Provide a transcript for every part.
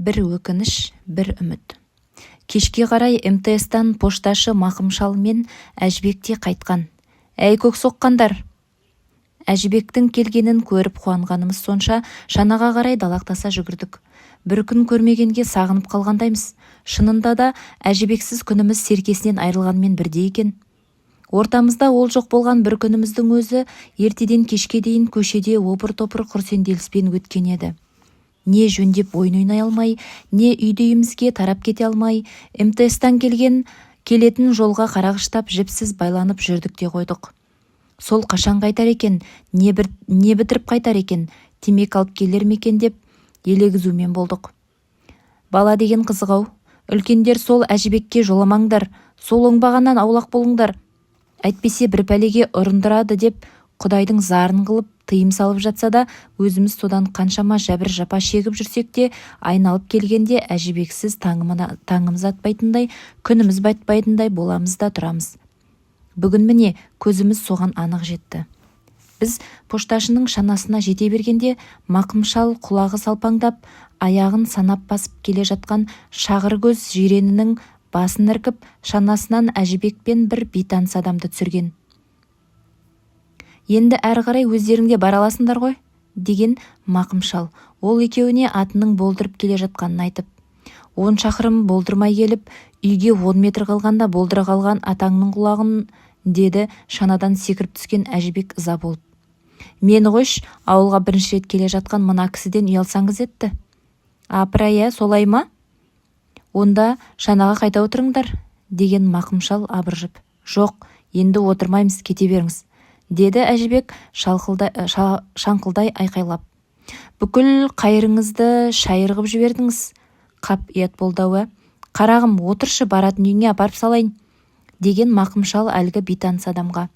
Бір өкініш, бір үміт. Кешке қарай МТС-тан пошташы Мақым шал мен Әжібек те қайтқан. Әй, көксоққандар! Әжібектің келгенін көріп қуанғанымыз сонша, шанаға қарай далақтаса жүгірдік. Бір күн көрмегенге сағынып қалғандаймыз. Шынында да, Әжібексіз күніміз серкесінен айырылғанмен бірдей екен. Ортамызда ол жоқ болған бір күніміздің өзі ертеден кешке дейін көшеде опыр-топыр құрсенделіспен өткен еді. Не жөндеп ойын ойнай алмай, не үйді-үйімізге тарап кете алмай, МТС-тан келген келетін жолға қарағыштап жіпсіз байланып жүрдік те қойдық. Сол қашан қайтар екен, не бітіріп қайтар екен, темекі алып келер ме екен деп елегізумен болдық. Бала деген қызық-ау. Үлкендер сол Әжібекке жоламаңдар, сол оңбағаннан аулақ болыңдар, әйтпесе бір пәлеге ұрындырады деп құдайдың зарын қылып тыйым салып жатса да, өзіміз содан қаншама жәбір-жапа шегіп жүрсек те, айналып келгенде Әжібексіз таңымыз атпайтындай, күніміз батпайтындай боламыз да тұрамыз. Бүгін, міне, көзіміз соған анық жетті. Біз пошташының шанасына жете бергенде Мақым шал құлағы салпаңдап, аяғын санап басып келе жатқан шағыр көз жиренінің басын іркіп, шанасынан Әжібек пен бір бейтаныс адамды түсірген. Енді әрі қарай өздерің де бара аласыңдар ғой, деген Мақым шал ол екеуіне атының болдырып келе жатқанын айтып. 10 шақырым болдырмай келіп, үйге 10 метр қалғанда болдыра қалған атаңның құлағын, деді шанадан секіріп түскен Әжібек ыза болып. Мені қойшы, ауылға бірінші рет келе жатқан мына кісіден ұялсаңыз етті. Апырай, ә, солай ма? Онда шанаға қайта отырыңдар, деген Мақым шал абыржып. Жоқ, енді отырмаймыз, кете беріңіз, деді Әжібек шаңқылдай айқайлап. Бүкіл қайырыңызды шайыр қып жібердіңіз. Қап, ұят болды-ау, ә? Қарағым, отыршы, баратын үйіңе апарып салайын, деген Мақым шал әлгі бейтаныс адамға.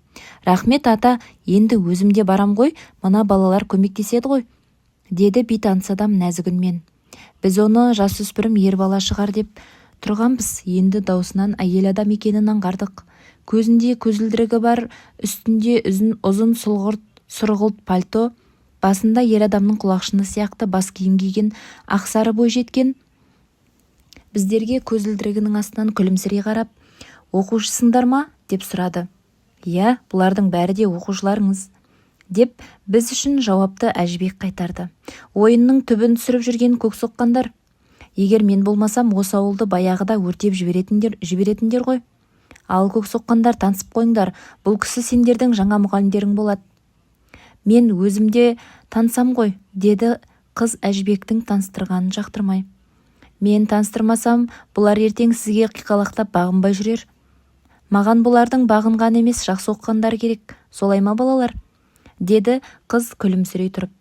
Рахмет, ата, енді өзім де барам ғой, мына балалар көмектеседі ғой, деді бейтаныс адам нәзік үнмен. Біз оны жасөспірім ер бала шығар деп тұрғанбыз, енді даусынан әйел адам екенін аңғардық. Көзінде көзілдірігі бар, үстінде ұзын сұрғылт пальто, басында ер адамның құлақшыны сияқты бас киім киген ақсары бойжеткен біздерге көзілдірігінің астынан күлімсірей қарап, оқушысыңдар ма деп сұрады. Иә, бұлардың бәрі де оқушыларыңыз, деп біз үшін жауапты Әжібек қайтарды. Ойынның түбін түсіріп жүрген көксоққандар. Егер мен болмасам, осы ауылды баяғыда өртеп жіберетіндер ғой. Ал, көксоққандар, танысып қойыңдар, бұл кісі сендердің жаңа мұғалімдерің болады. Мен өзім де танысам ғой, деді қыз Әжібектің таныстырғанын жақтырмай. Мен таныстырмасам, бұлар ертең сізге қиқалақтап бағынбай жүрер. Маған бұлардың бағынғаны емес, жақсы оқығандары керек, солай ма, балалар? деді қыз күлімсірей тұрып.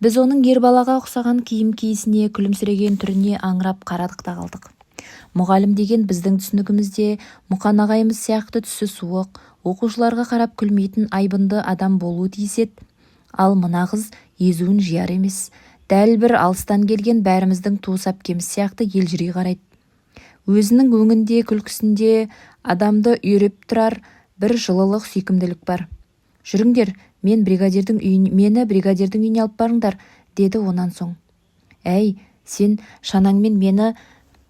Біз оның ер балаға ұқсаған киім киісіне, күлімсіреген түріне аңырап қарадық та қалдық. Мұғалім деген біздің түсінігімізде Мұқан ағайымыз сияқты түсі суық, оқушыларға қарап күлмейтін айбынды адам болуы тиіс еді. Ал мына қыз езуін жияр емес, дәл бір алыстан келген бәріміздің туыс әпкеміз сияқты елжірей қарайды. Өзінің өңінде, күлкісінде адамды үйреп тұрар бір жылылық, сүйкімділік бар. Жүріңдер, мені бригадирдің үйіне алып барыңдар, деді онан соң. Әй, сен шанаңмен мені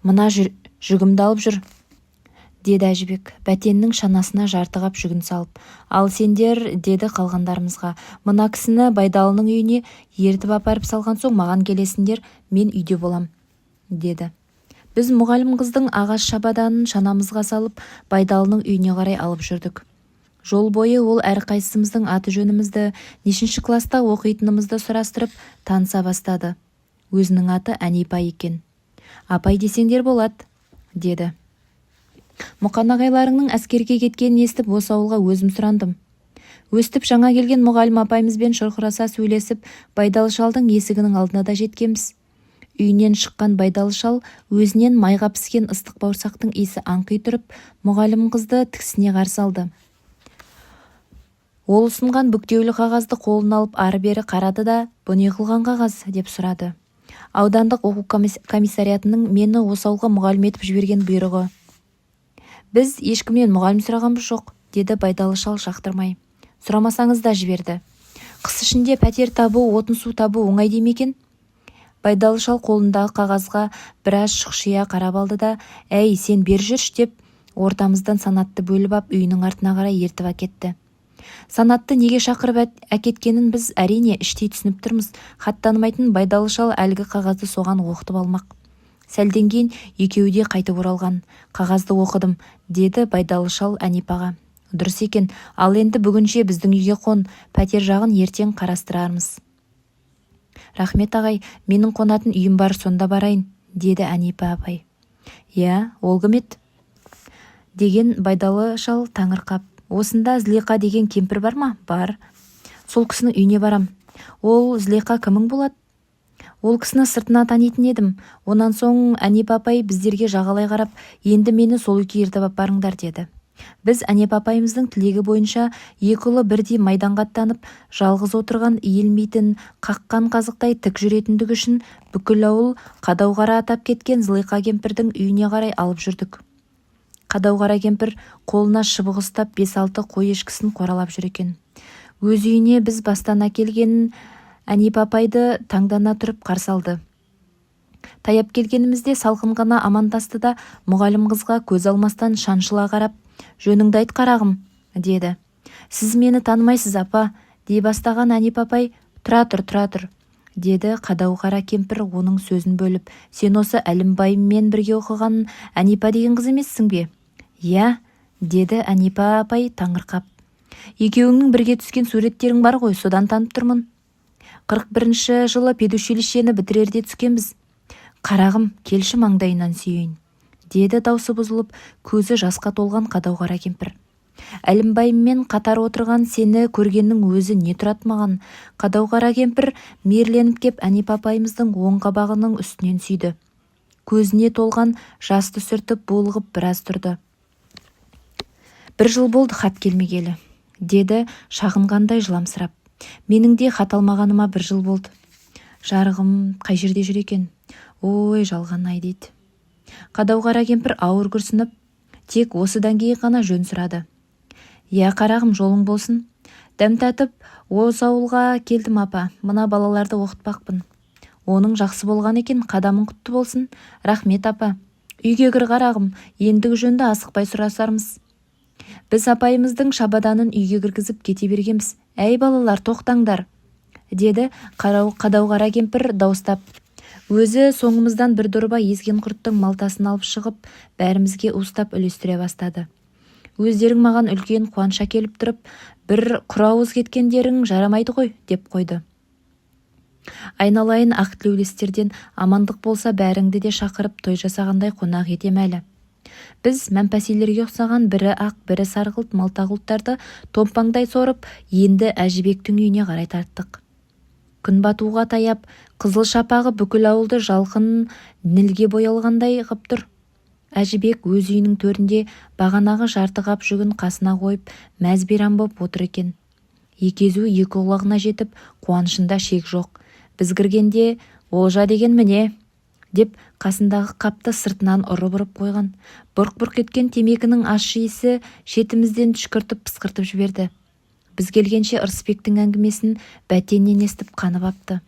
мына жүгімді алып жүр, деді Әжібек Бәтеннің шанасына жарты қап жүгін салып. Ал сендер, деді қалғандарымызға, мына кісіні Байдалының үйіне ертіп апарып салған соң маған келесіңдер, мен үйде болам, деді. Біз мұғалім қыздың ағаш шабаданын шанамызға салып, Байдалының үйіне қарай алып жүрдік. Жол бойы ол әрқайсымыздың аты-жөнімізді, нешінші класта оқитынымызды сұрастырып, таныса бастады. Өзінің аты Әнипа екен. Апай десеңдер болады, деді. Мұқан ағайларыңның әскерге кеткенін естіп, осы ауылға өзім сұрандым. Өстіп жаңа келген мұғалім апайымызбен шұрқыраса сөйлесіп, Байдалы шалдың есігінің алдына да жеткенбіз. Үйінен шыққан Байдалы шал өзінен майға піскен ыстық бауырсақтың иісі аңқи тұрып, мұғалім қызды тіксіне қарсы алды. Ол ұсынған бүктеулі қағазды қолына алып, ары-бері қарады да, бұ не қылған қағаз деп сұрады. Аудандық оқу комиссариатының мені осы ауылға мұғалім етіп жіберген бұйрығы. Біз ешкімнен мұғалім сұрағанбыз жоқ, деді Байдалы шал жақтырмай. Сұрамасаңыз да жіберді. Қыс ішінде пәтер табу, отын су табу оңай дей ме екен? Байдалы шал қолындағы қағазға біраз шұқшия қарап алды да, «Әй, сен бері жүрші», – деп ортамыздан Санатты бөліп ап, үйінің артына қарай ертіп әкетті. Санатты неге шақырып әкеткенін біз, әрине, іштей түсініп тұрмыз. Хат танымайтын Байдалы шал әлгі қағазды соған оқытып алмақ. Сәлден кейін екеуі де қайтып оралған. «Қағазды оқыдым», – деді Байдалы шал Әнипаға. «Дұрыс екен. Ал енді бүгінше біздің үйге қон, пәтер жағын ертең қарастырармыз». «Рахмет, ағай, менің қонатын үйім бар, сонда барайын», – деді Әнипа апай. «Иә, ол кім еді?» – деген Байдалы шал таңырқап. «Осында Зылиқа деген кемпір бар ма?» «Бар». «Сол кісінің үйіне барам». «Ол Зылиқа кімің болады?» «Ол кісіні сыртынан танитын едім». Онан соң Әнипа апай біздерге жағалай қарап, «Енді мені сол үйге ертіп апарыңдар», – деді. Біз Әнипа апайымыздың тілегі бойынша екі ұлы бірдей майданға аттанып, жалғыз отырған иілмейтін, қаққан қазықтай тік жүретіндігі үшін бүкіл ауыл Қадау қара атап кеткен Зылиқа кемпірдің үйіне қарай алып жүрдік. Қадау қара кемпір қолына шыбық ұстап, бес-алты қой-ешкісін қоралап жүр екен. Өз үйіне біз бастан әкелген Әнипа апайды таңдана тұрып қарсы алды. Таяп келгенімізде салқын ғана амандасты да, мұғалім қызға көз алмастан шаншыла қарап, «Жөніңді айт, қарағым», – деді. «Сіз мені танымайсыз, апа», – дей бастаған Әнипа апай, «Тұра тұр, тұра тұр», – деді Қадау қара кемпір оның сөзін бөліп. «Сен осы Әлімбаймен бірге оқыған Әнипа деген қыз емессің бе?» «Иә», – деді Әнипа апай таңырқап. «Екеуіңнің бірге түскен суреттерің бар ғой, содан танып тұрмын. 41-ші жылы педучилищені бітірерде түскенбіз». «Қарағым, келші, маңдайынан сүйейін», – деді даусы бұзылып, көзі жасқа толған Қадау қара кемпір. «Әлімбайыммен қатар отырған сені көргеннің өзі не тұрады маған?» Қадау қара кемпір мейірленіп кеп, Әнипа апайымыздың оң қабағының үстінен сүйді. Көзіне толған жасты сүртіп, булығып біраз тұрды. «Бір жыл болды хат келмегелі», – деді шағынғандай жыламсырап. «Менің де хат алмағаныма бір жыл болды. Жарығым қай жерде жүр екен? Ой, жалған-ай», – дейді Қадау қара кемпір ауыр күрсініп. Тек осыдан кейін ғана жөн сұрады. «Иә, қарағым, жолың болсын». «Дәм татып осы ауылға келдім, апа. Мына балаларды оқытпақпын». «Оның жақсы болған екен. Қадамың құтты болсын». «Рахмет, апа». «Үйге кір, қарағым. Ендігі жөнді асықпай сұрасармыз». Біз апайымыздың шабаданын үйге кіргізіп кете бергенбіз. «Әй, балалар, тоқтаңдар», – деді Қадау қара кемпір дауыстап. Өзі соңымыздан бір дорба езген құрттың малтасын алып шығып, бәрімізге уыстап үлестіре бастады. «Өздерің маған үлкен қуаныш әкеліп тұрып, бір құр ауыз кеткендерің жарамайды ғой», – деп қойды. «Айналайын ақ тілеулестерден амандық болса, бәріңді де шақырып, той жасағандай қонақ етем әлі». Біз мәмпәсилерге ұқсаған бірі ақ, бірі сарғылт малта құрттарды томпаңдай сорып, енді Әжібектің үйіне қарай тарттық. Күн батуға таяп, қызыл шапағы бүкіл ауылды жалқын нілге боялғандай ғып тұр. Әжібек өз үйінің төрінде бағанағы жарты қап жүгін қасына қойып, мәз-мейрам боп отыр екен. Екі езуі екі құлағына жетіп, қуанышында шек жоқ. Біз кіргенде, «Олжа деген міне!» деп, қасындағы қапты сыртынан ұрып-ұрып қойған. Бұрқ-бұрқ еткен темекінің ащы иісі шетімізден түшкіртіп, пысқыртып жіберді. Біз келгенше Ырысбектің әңгімесін Бәтеннен естіп қанып апты.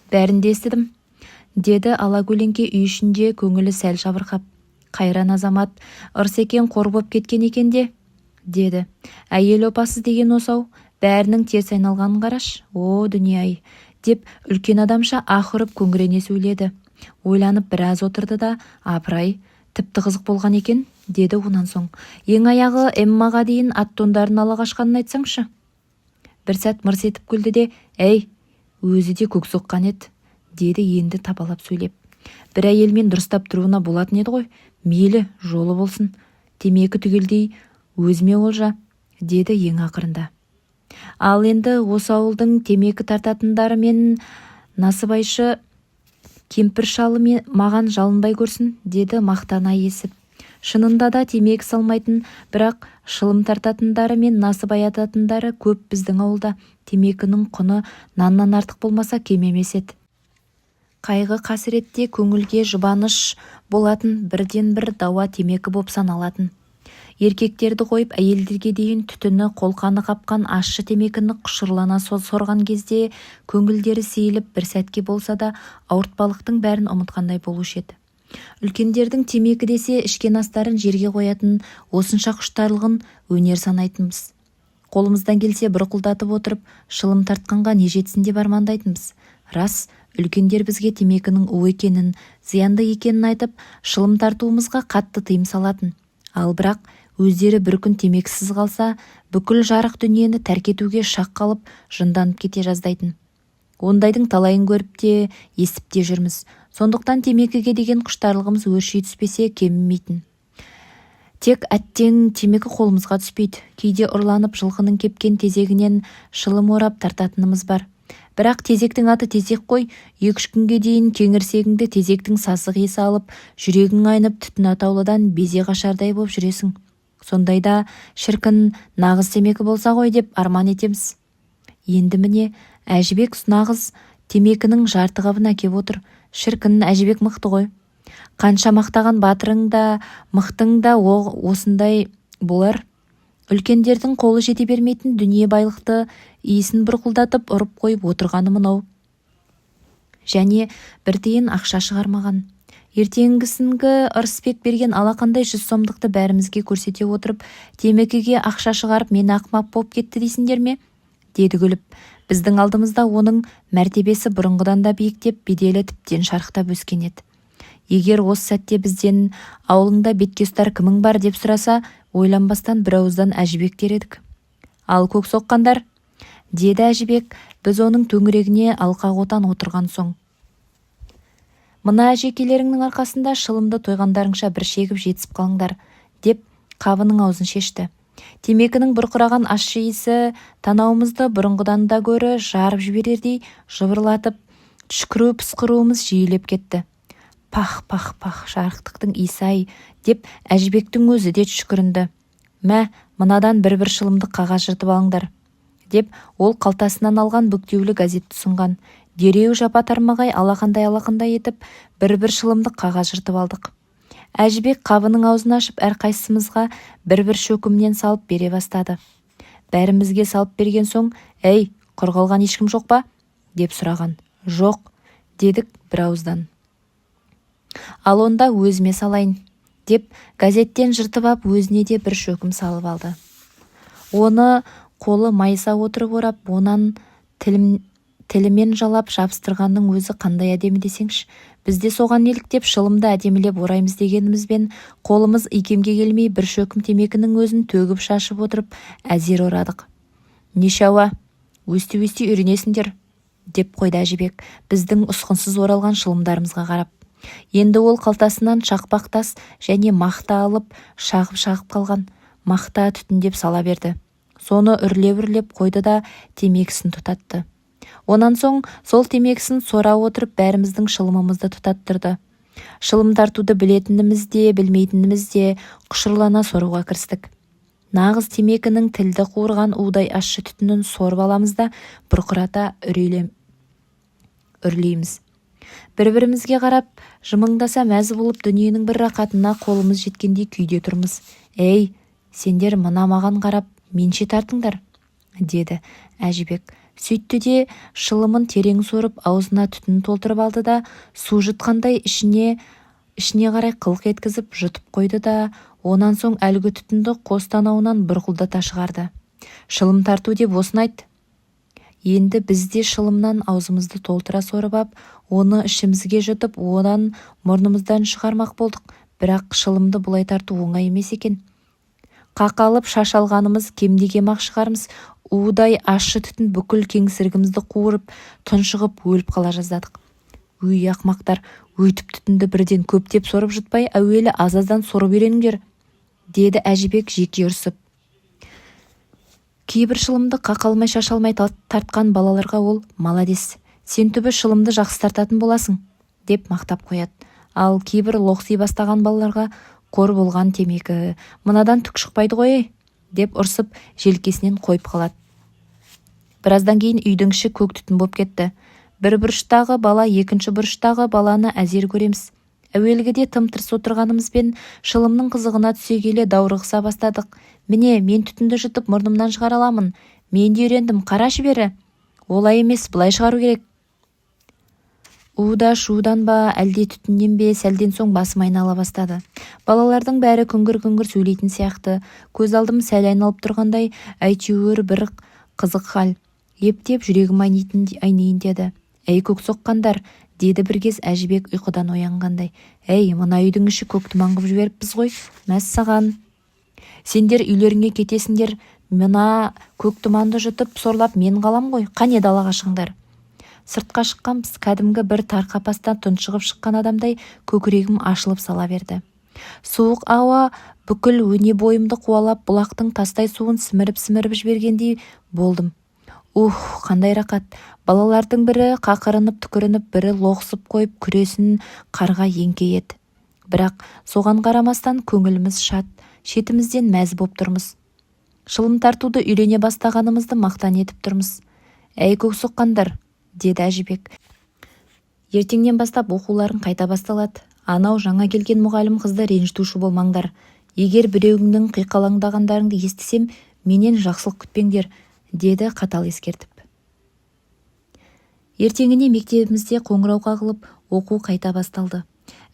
«Бәрін де естідім», – деді алакөлеңке үй ішінде көңілі сәл жабырқап. «Қайран азамат, Ырсекең қор боп кеткен екен де», – деді. «Әйел опасыз деген осы-ау, бәрінің теріс айналғанын қарашы. О, дүние-ай!» деп, үлкен адамша аһ ұрып күңірене сөйледі. Ойланып біраз отырды да, «Апырай, тіпті қызық болған екен», – деді онан соң. «Ең аяғы Эммаға дейін ат-тондарын ала қашқанын айтсаңшы». Бір сәт мырс етіп күлді де, «Әй, өзі де көк соққан еді», – деді енді табалап сөйлеп. «Бір әйелмен дұрыстап тұруына болатын еді ғой. Мейлі, жолы болсын. Темекі түгелдей өзіме олжа», – деді ең ақырында. «Ал енді осы ауылдың темекі тартатындары мен насыбайшы кемпір-шалы маған жалынбай көрсін», – деді мақтана есіп. Шынында да, темекі салмайтын, бірақ шылым тартатындары мен насыбай ататындары көп біздің ауылда. Темекінің құны наннан артық болмаса, кем емес еді. Қайғы-қасіретте көңілге жұбаныш болатын бірден-бір дауа темекі боп саналатын. Еркектерді қойып, әйелдерге дейін түтіні қолқаны қапқан ащы темекіні құшырлана сорған кезде көңілдері сейіліп, бір сәтке болса да ауыртпалықтың бәрін ұмытқандай болушы еді. Үлкендердің темекі десе ішкен астарын жерге қоятын осынша құштарлығын өнер санайтынбыз. Қолымыздан келсе бұрқылдатып отырып шылым тартқанға не жетсін деп армандайтынбыз. Рас, үлкендер бізге темекінің у екенін, зиянды екенін айтып, шылым тартуымызға қатты тыйым салатын. Ал бірақ өздері бір күн темекісіз қалса, бүкіл жарық дүниені тәрк етуге шақ қалып, жынданып кете жаздайтын. Ондайдың талайын көріп те, естіп те жүрміз. Сондықтан темекіге деген құштарлығымыз өрши түспесе кемімейтін. Тек әттең, темекі қолымызға түспейді. Кейде ұрланып жылқының кепкен тезегінен шылым орап тартатынымыз бар. Бірақ тезектің аты тезек қой, 2-3 күнге дейін кеңірсегіңді тезектің сасық иісі алып, жүрегің айнып, түтін атаулыдан безе қашардай боп жүресің. Сондайда шіркін, нағыз темекі болса ғой деп арман етеміз. Енді міне, Әжібек нағыз темекінің жарты қабын әкеп отыр. Шіркін, Әжібек мықты ғой. Қанша мақтаған батырың да, мықтың да осындай болар. Үлкендердің қолы жете бермейтін дүние байлықты иісін бұрқылдатып ұрып қойып отырғаны мынау. Және бір тиын ақша шығармаған. Ертеңгісінгі Ырысбек берген алақандай 100 сомдықты бәрімізге көрсете отырып, темекіге ақша шығарып мені ақымақ болып кетті дейсіңдер ме? Деді күліп. Біздің алдымызда оның мәртебесі бұрынғыдан да биіктеп, беделі тіптен шарықтап өскен еді. Егер осы сәтте бізден ауылыңда бетке ұстар кімің бар деп сұраса, ойланбастан бір ауыздан Әжібек дер едік. Ал көк соққандар, деді Әжібек, біз оның төңірегіне алқа-қотан отырған соң. Мына әжекелеріңнің арқасында шылымды тойғандарыңша бір шегіп жетісіп қалыңдар, деп қабының аузын шешті. Темекінің бұрқыраған ащы иісі танауымызды бұрынғыдан да гөрі жарып жіберердей жыбырлатып, түшкіру пысқыруымыз жиілеп кетті. Пах, пах, пах, жарықтықтың иісі-ай, деп Әжібектің өзі де түшкірінді. Мә, мынадан бір-бір шылымдық қағаз жыртып алыңдар, деп ол қалтасынан алған бүктеулі газетті ұсынған. Дереу жапа-тармағай алақандай-алақандай етіп бір-бір шылымдық қағаз жыртып алдық. Әжібек қабының аузын ашып, әрқайсымызға бір-бір шөкімнен салып бере бастады. Бәрімізге салып берген соң, әй, құр қалған ешкім жоқ па? Деп сұраған. Жоқ, дедік бір ауыздан. Ал онда өзіме салайын, деп газеттен жыртып ап, өзіне де бір шөкім салып алды. Оны қолы майыса отырып орап, онан тілімен жалап жабыстырғанның өзі қандай әдемі десеңші. Біз де соған еліктеп шылымды әдемілеп ораймыз дегенімізбен қолымыз икемге келмей, бір шөкім темекінің өзін төгіп шашып отырып әзер орадық. Нешауа, өсти-өсти үйренесіңдер, деп қойды Әжібек, біздің ұсқынсыз оралған шылымдарымызға қарап. Енді ол қалтасынан шақпақ тас және мақта алып, шағып-шағып қалған мақта түтіндеп сала берді. Соны үрлеп-үрлеп қойды да темекісін тұтатты. Онан соң сол темекісін сора отырып бәріміздің шылымымызды тұтаттырды. Шылым тартуды білетініміз де, білмейтініміз де құшырлана соруға кірістік. Нағыз темекінің тілді қуырған удай ащы түтінін сорып аламыз да бұрқырата үрлейміз. Бір-бірімізге қарап, жымыңдаса мәз болып, дүниенің бір рақатына қолымыз жеткендей күйде тұрмыз. Ей, сендер мына маған қарап, менше тартыңдар, деді Әжібек. Сөйтті де шылымын терең сорып, аузына түтін толтырып алды да, су жұтқандай ішіне қарай қылқ еткізіп жұтып қойды да, онан соң әлгі түтінді қос танауынан бұрқылдата шығарды. Шылым тарту деп осыны айт. Енді біз де шылымнан аузымызды толтыра сорып ап, оны ішімізге жұтып, одан мұрнымыздан шығармақ болдық. Бірақ шылымды бұлай тарту оңай емес екен. Қақалып шаш алғанымыз кемде-кем-ақ шығармыз, удай ащы түтін бүкіл кеңсірігімізді қуырып, тұншығып өліп қала жаздадық. Өй, ақмақтар, өйтіп түтінді бірден көптеп сорып жұтпай, әуелі аз-аздан сорып үйреніңдер, деді Әжібек жеке ұрсып. Кейбір шылымды қақалмай шашалмай тартқан балаларға ол «Молодец, сен түбі шылымды жақсы тартатын боласың», деп мақтап қояды. Ал кейбір лоқси бастаған балаларға «Қор болған темекі, мынадан түк шықпайды ғой», деп ұрсып желкесінен қойып қалады. Біраздан кейін үйдің іші көк түтін боп кетті. Бір бұрыштағы бала екінші бұрыштағы баланы әзер көреміз. Әуелгіде тым-тырыс отырғанымызбен, шылымның қызығына түсе келе даурығыса бастадық. Міне, мен түтінді жұтып мұрнымнан шығара аламын. Мен де үйрендім, қарашы бері. Олай емес, былай шығару керек. Уда-шудан ба, әлде түтіннен бе, сәлден соң басым айнала бастады. Балалардың бәрі күңгір-күңгір сөйлейтін сияқты. Көз алдым сәл айналып тұрғандай, әйтеуір бір қызық хал. Ептеп жүрегім айниын деді. Әй, көк соққандар, деді бір кез Әжібек ұйқыдан оянғандай. Әй, мына үйдің іші көк тұман қып жіберіппіз ғой. Мәссаған. Сендер үйлеріңе кетесіңдер, мына көк тұманды жұтып сорлап мен қалам ғой. Қане, далаға шығыңдар. Сыртқа шыққанбыз, кәдімгі бір тар қапастан тұншығып шыққан адамдай көкірегім ашылып сала берді. Суық ауа бүкіл өне бойымды қуалап, бұлақтың тастай суын сіміріп-сіміріп жібергендей болдым. Ух, қандай рақат! Балалардың бірі қақырынып түкірініп, бірі лоқсып қойып, күресін қарға еңкейеді. Бірақ соған қарамастан көңіліміз шат, шетімізден мәз боп тұрмыз. Шылым тартуды үйрене бастағанымызды мақтан етіп тұрмыз. Әй, көк соққандар, деді Әжібек. Ертеңнен бастап оқуларың қайта басталады. Анау жаңа келген мұғалім қызды ренжітуші болмаңдар. Егер біреуіңнің қиқалаңдағандарыңды естісем, менен жақсылық күтпеңдер, деді қатал ескертіп. Ертеңіне мектебімізде қоңырау қағылып, оқу қайта басталды.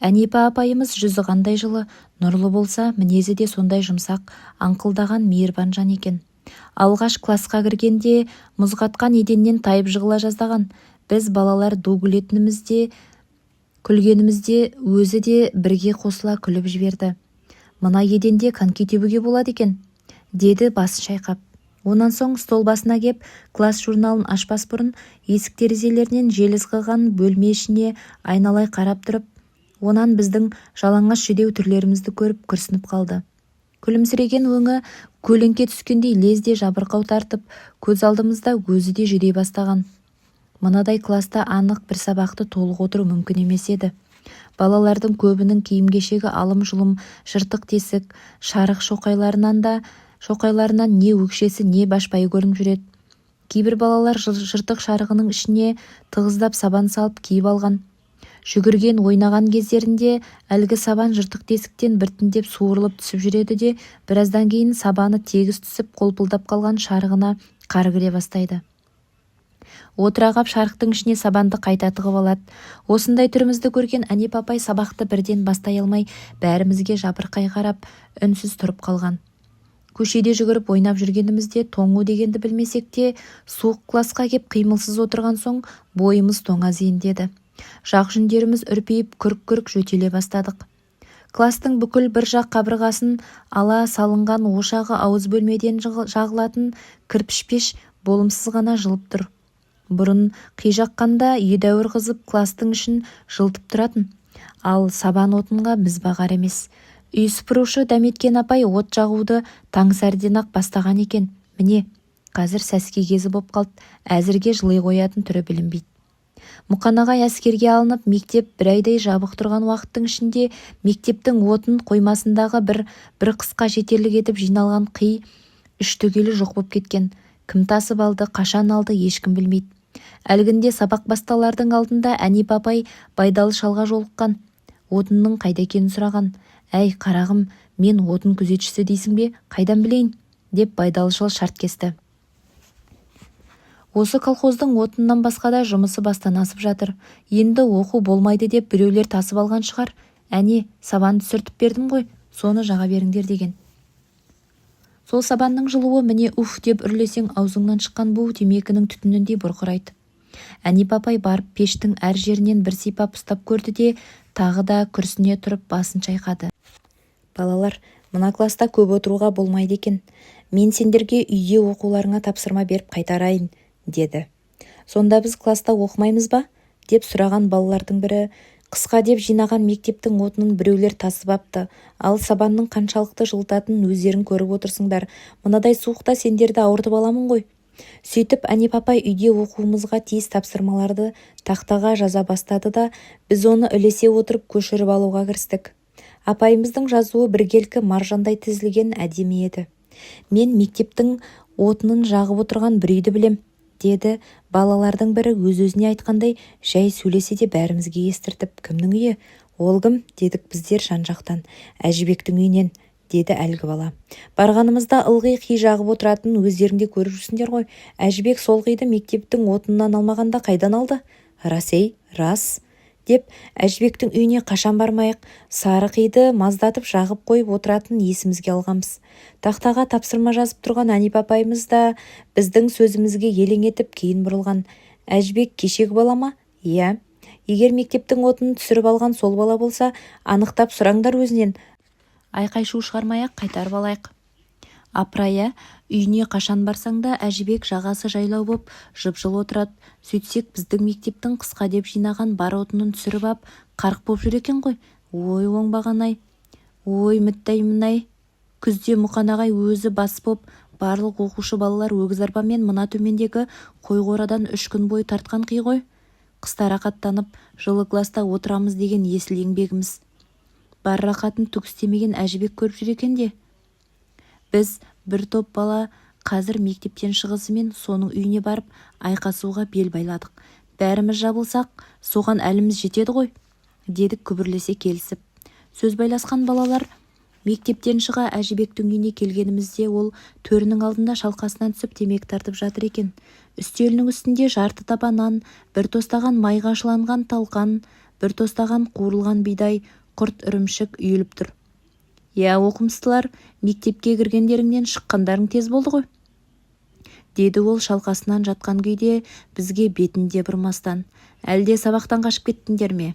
Әнипа апайымыз жүзі қандай жылы, нұрлы болса, мінезі де сондай жұмсақ, аңқылдаған мейірбан жан екен. Алғаш классқа кіргенде мұз қатқан еденнен тайып жығыла жаздаған. Біз балалар ду күлетінімізде, күлгенімізде өзі де бірге қосыла күліп жіберді. Мына еденде коньки тебуге болады екен, деді басын шайқап. Онан соң стол басына кеп, класс журналын ашпас бұрын есік терезелерінен жел ызғыған бөлме ішіне айналай қарап тұрып, онан біздің жалаңаш жүдеу түрлерімізді көріп күрсініп қалды. Күлімсіреген өңі көлеңке түскендей лезде жабырқау тартып, көз алдымызда өзі де жүдей бастаған. Мынадай класста анық бір сабақты толық отыру мүмкін емес еді. Балалардың көбінің киім-кешегі алым-жұлым, жыртық-тесік, шарық шоқайларынан не өкшесі, не башпайы көрініп жүреді. Кейбір балалар жыртық шарығының ішіне тығыздап сабан салып киіп алған. Жүгірген, ойнаған кездерінде әлгі сабан жыртық тесіктен біртіндеп суырылып түсіп жүреді де, біраздан кейін сабаны тегіс түсіп, қолпылдап қалған шарығына қар кіре бастайды. Отыра қап шарықтың ішіне сабанды қайта тығып алады. Осындай түрімізді көрген Әнипа апай сабақты бірден бастай алмай, бәрімізге жабырқай қарап, үнсіз тұрып қалған. Көшеде жүгіріп ойнап жүргенімізде тоңу дегенді білмесек те, суық классқа кеп қимылсыз отырған соң бойымыз тоңазиын деді. Жақ жүндеріміз үрпиіп, күрк-күрк жөтеле бастадық. Класстың бүкіл бір жақ қабырғасын ала салынған ошағы ауыз бөлмеден жағылатын кірпіш пеш болымсыз ғана жылып тұр. Бұрын қи жаққанда едәуір қызып класстың ішін жылытып тұратын. Ал сабан отынға міз бағар емес. Үй сыпырушы Дәметкен апай от жағуды таң сәріден-ақ бастаған екен. Міне, қазір сәске кезі боп қалды, әзірге жыли қоятын түрі білінбейді. Мұқан ағай әскерге алынып, мектеп бір айдай жабық тұрған уақыттың ішінде мектептің отын қоймасындағы бір қысқа жетерлік етіп жиналған қи үш түгелі жоқ боп кеткен. Кім тасып алды, қашан алды, ешкім білмейді. Әлгінде сабақ басталардың алдында Әнипа апай Байдалы шалға жолыққан. Отынның қайда екенін сұраған. Әй, қарағым, мен отын күзетшісі дейсің бе, қайдан білейін, деп Байдалы шал шарт кесті. Осы колхоздың отыннан басқа да жұмысы бастан асып жатыр. Енді оқу болмайды деп біреулер тасып алған шығар. Әне, сабан түсіртіп бердім ғой, соны жаға беріңдер деген. Сол сабанның жылуы міне уф деп үрлесең аузыңнан шыққан бу темекінің түтініндей бұрқырайды. Әнипа апай барып пештің әр жерінен бір сипап ұстап көрді де, тағы да күрсіне тұрып басын шайқады. Балалар, мына класста көп отыруға болмайды екен. Мен сендерге үйде оқуларыңа тапсырма беріп қайтарайын, деді. Сонда біз класста оқымаймыз ба? Деп сұраған балалардың бірі. Қысқа деп жинаған мектептің отынын біреулер тасып апты. Ал сабанның қаншалықты жылытатынын өздерің көріп отырсыңдар. Мынадай суықта сендерді ауыртып аламын ғой. Сөйтіп Әнипа апай үйде оқуымызға тиіс тапсырмаларды тақтаға жаза бастады да, біз оны ілесе отырып көшіріп алуға кірістік. Апайымыздың жазуы біркелкі маржандай тізілген әдемі еді. Мен мектептің отынын жағып отырған бір үйді білем, деді балалардың бірі өз-өзіне айтқандай жай сөйлесе де бәрімізге естіртіп. Кімнің үйі? Ол кім? Дедік біздер жан-жақтан. Әжібектің үйінен, деді әлгі бала. Барғанымызда ылғи қи жағып отыратынын өздерің де көріп жүрсіңдер ғой. Әжібек сол қиды мектептің отынынан алмағанда қайдан алды? Рас, ей, рас, деп Әжібектің үйіне қашан бармайық, сары қиды маздатып жағып қойып отыратынын есімізге алғанбыз. Тақтаға тапсырма жазып тұрған Әнипа апайымыз да біздің сөзімізге елең етіп кейін бұрылған. Әжібек кешегі бала ма? Иә. Егер мектептің отынын түсіріп алған сол бала болса, анықтап сұраңдар өзінен. Айқай-шу шығармай-ақ қайтарып алайық. Апырай, ә? Үйіне қашан барсаң да Әжібек жағасы жайлау боп жып-жылы отырады. Сөйтсек, біздің мектептің қысқа деп жинаған бар отынын түсіріп ап, қарқ боп жүр екен ғой. Ой, оңбаған-ай! Ой, мүттәйімін-ай! Күзде Мұқан ағай өзі бас боп, барлық оқушы балалар өгіз арбамен мына төмендегі қой қорадан 3 күн бойы тартқан қи ғой. Қыста рақаттанып жылы класта отырамыз деген есіл еңбегіміз. Бар рақатын түк істемеген Әжібек көріп жүр екен де. Біз, бір топ бала, қазір мектептен шығысымен соның үйіне барып айқасуға бел байладық. Бәріміз жабылсақ, соған әліміз жетеді ғой, дедік күбірлесе келісіп сөз байласқан балалар. Мектептен шыға Әжібектің үйіне келгенімізде, ол төрінің алдында шалқасынан түсіп темекі тартып жатыр екен. Үстелінің үстінде жарты таба нан, бір тостаған майға шыланған талқан, бір тостаған қуырылған бидай, құрт, ірімшік үйіліп тұр. Иә, оқымыстылар, мектепке кіргендеріңнен шыққандарың тез болды ғой, деді ол шалқасынан жатқан күйде бізге бетін де бұрмастан. Әлде сабақтан қашып кеттіңдер ме?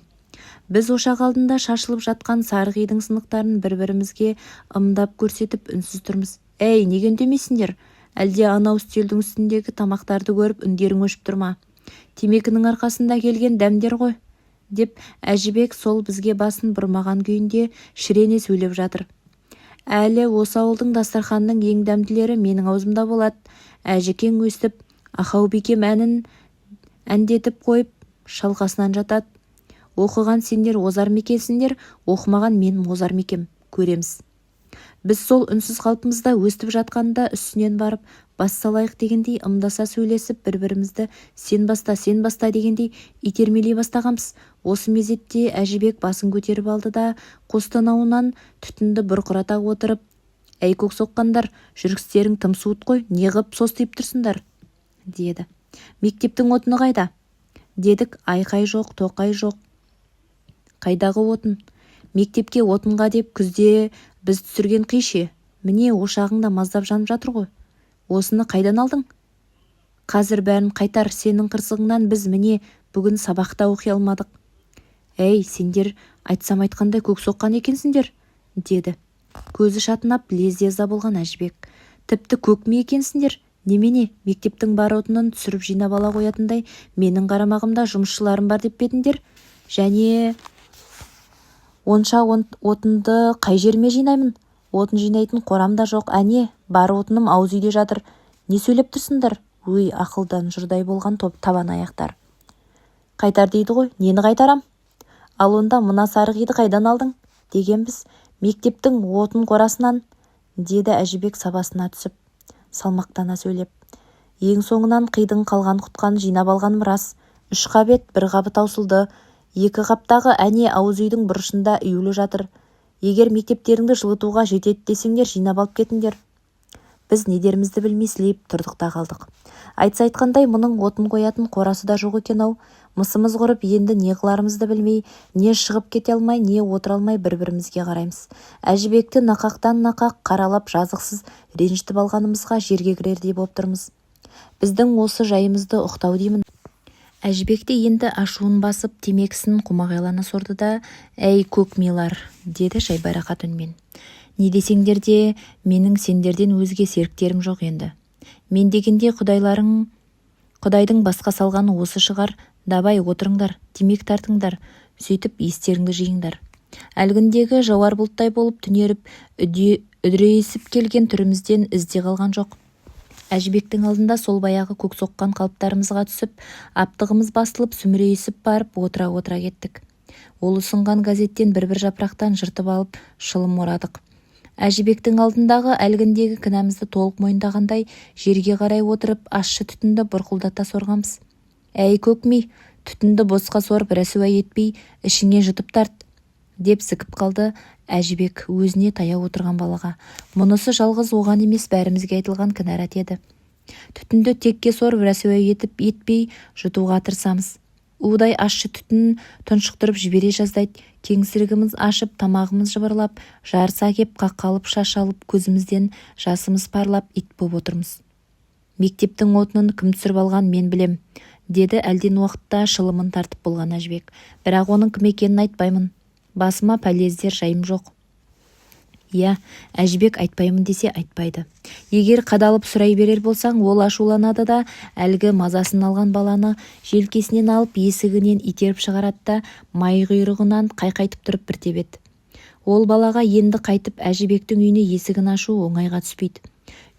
Біз ошақ алдында шашылып жатқан сары қидың сынықтарын бір-бірімізге ымдап көрсетіп үнсіз тұрмыз. Әй, неге үндемейсіңдер? Әлде анау үстелдің үстіндегі тамақтарды көріп үндерің өшіп тұр ма? Темекінің арқасында келген дәмдер ғой, деп Әжібек сол бізге басын бұрмаған күйінде шірене сөйлеп жатыр. Әлі осы ауылдың дастарханының ең дәмділері менің аузымда болады. Әжікең өстіп «Ахау бикем» әнін әндетіп қойып шалқасынан жатады. Оқыған сендер озар ма екенсіңдер, оқымаған мен озар ма екем, көреміз. Біз сол үнсіз қалпымызда өстіп жатқанда, үстінен барып бас салайық дегендей ымдаса сөйлесіп, бір-бірімізді сен баста, сен баста дегендей итермелей бастағанбыз. Осы мезетте Әжібек басын көтеріп алды да, қос танауынан түтінді бұрқырата отырып: «Әй, көк соққандар, жүрістерің тым суыт қой, неғып состиып тұрсыңдар?» – деді. Мектептің отыны қайда? Дедік. Айқай жоқ, тоқай жоқ. Қайдағы отын? Мектепке отынға деп күзде біз түсірген қи ше? Міне, ошағыңда маздап жанып жатыр ғой. Осыны қайдан алдың? Қазір бәрін қайтар. Сенің қырсығыңнан біз, міне, бүгін сабақта оқи алмадық. Әй, сендер айтсам айтқандай көк соққан екенсіңдер, деді көзі шатынап лезде ыза болған Әжібек. Тіпті көк ми екенсіңдер. Немене, мектептің бар отынын түсіріп жинап ала қоятындай менің қарамағымда жұмысшыларым бар деп пе едіңдер? Және онша отынды қай жеріме жинаймын? Отын жинайтын қорам да жоқ. Әне, бар отыным ауыз үйде жатыр. Не сөйлеп тұрсыңдар? Өй, ақылдан жұрдай болған топ табан аяқтар! Қайтар дейді ғой. Нені қайтарам? Ал онда мына сары қиды қайдан алдың? Дегенбіз. Мектептің отын қорасынан, деді Әжібек сабасына түсіп, салмақтана сөйлеп. Ең соңынан қидың қалған-құтқанын жинап алғаным рас. Үш қап ет, бір қабы таусылды. Екі қаптағы, әне, ауыз үйдің бұрышында үюлі жатыр. Егер мектептеріңді жылытуға жетеді десеңдер, жинап алып кетіңдер. Біз не дерімізді білмей сілейіп тұрдық та қалдық. Айтса айтқандай, мұның отын қоятын қорасы да жоқ екен-ау. Мысымыз құрып, енді не қыларымызды білмей, не шығып кете алмай, не отыра алмай бір-бірімізге қараймыз. Әжібекті нақақтан нақақ қаралап, жазықсыз ренжітіп алғанымызға жерге кірердей боп тұрмыз. Біздің осы жайымызды ұқты-ау деймін. Әжібек те енді ашуын басып, темекісін қомағайлана сорды да: «Әй, көк милар, – деді жайбарақат үнмен. – Не десеңдер де, менің сендерден өзге серіктерім жоқ енді. Мен дегенде құдайларың, құдайдың басқа салғаны осы шығар. Давай, отырыңдар, темекі тартыңдар, сөйтіп естеріңді жиыңдар». Әлгіндегі жауар бұлттай болып түнеріп, үдірейісіп келген түрімізден із де қалған жоқ. Әжібектің алдында сол баяғы көк соққан қалыптарымызға түсіп, аптығымыз басылып, сүмірейісіп барып отыра-отыра кеттік. Ол ұсынған газеттен бір-бір жапырақтан жыртып алып, шылым орадық. Әжібектің алдындағы әлгіндегі кінәмізді толық мойындағандай, жерге қарай отырып, ащы түтінді бұрқылдата сорғанбыз. Әй, көк ми, түтінді босқа сорып рәсуа етпей, ішіңе жұтып тарт. Деп зікіп қалды Әжібек өзіне таяу отырған балаға. Мұнысы жалғыз оған емес, бәрімізге айтылған кінәрат еді. Түтінді текке сорып, рәсуа етіп етпей жұтуға тырысамыз. Удай ащы түтін тұншықтырып жібере жаздайды. Кеңсірігіміз ашып, тамағымыз жыбырлап, жарыса кеп қақалып, шаш алып, көзімізден жасымыз парлап, ит боп отырмыз. Мектептің отынын кім түсіріп алған, мен білем, деді әлден уақытта шылымын тартып болған Әжібек. Бірақ оның кім екенін айтпаймын. Басыма пәле іздер жайым жоқ. Иә, Әжібек айтпаймын десе, айтпайды. Егер қадалып сұрай берер болсаң, ол ашуланады да, әлгі мазасын алған баланы желкесінен алып, есігінен итеріп шығарады да, май құйрығынан қайқайтып тұрып бір тебеді. Ол балаға енді қайтып Әжібектің үйіне есігін ашу оңайға түспейді.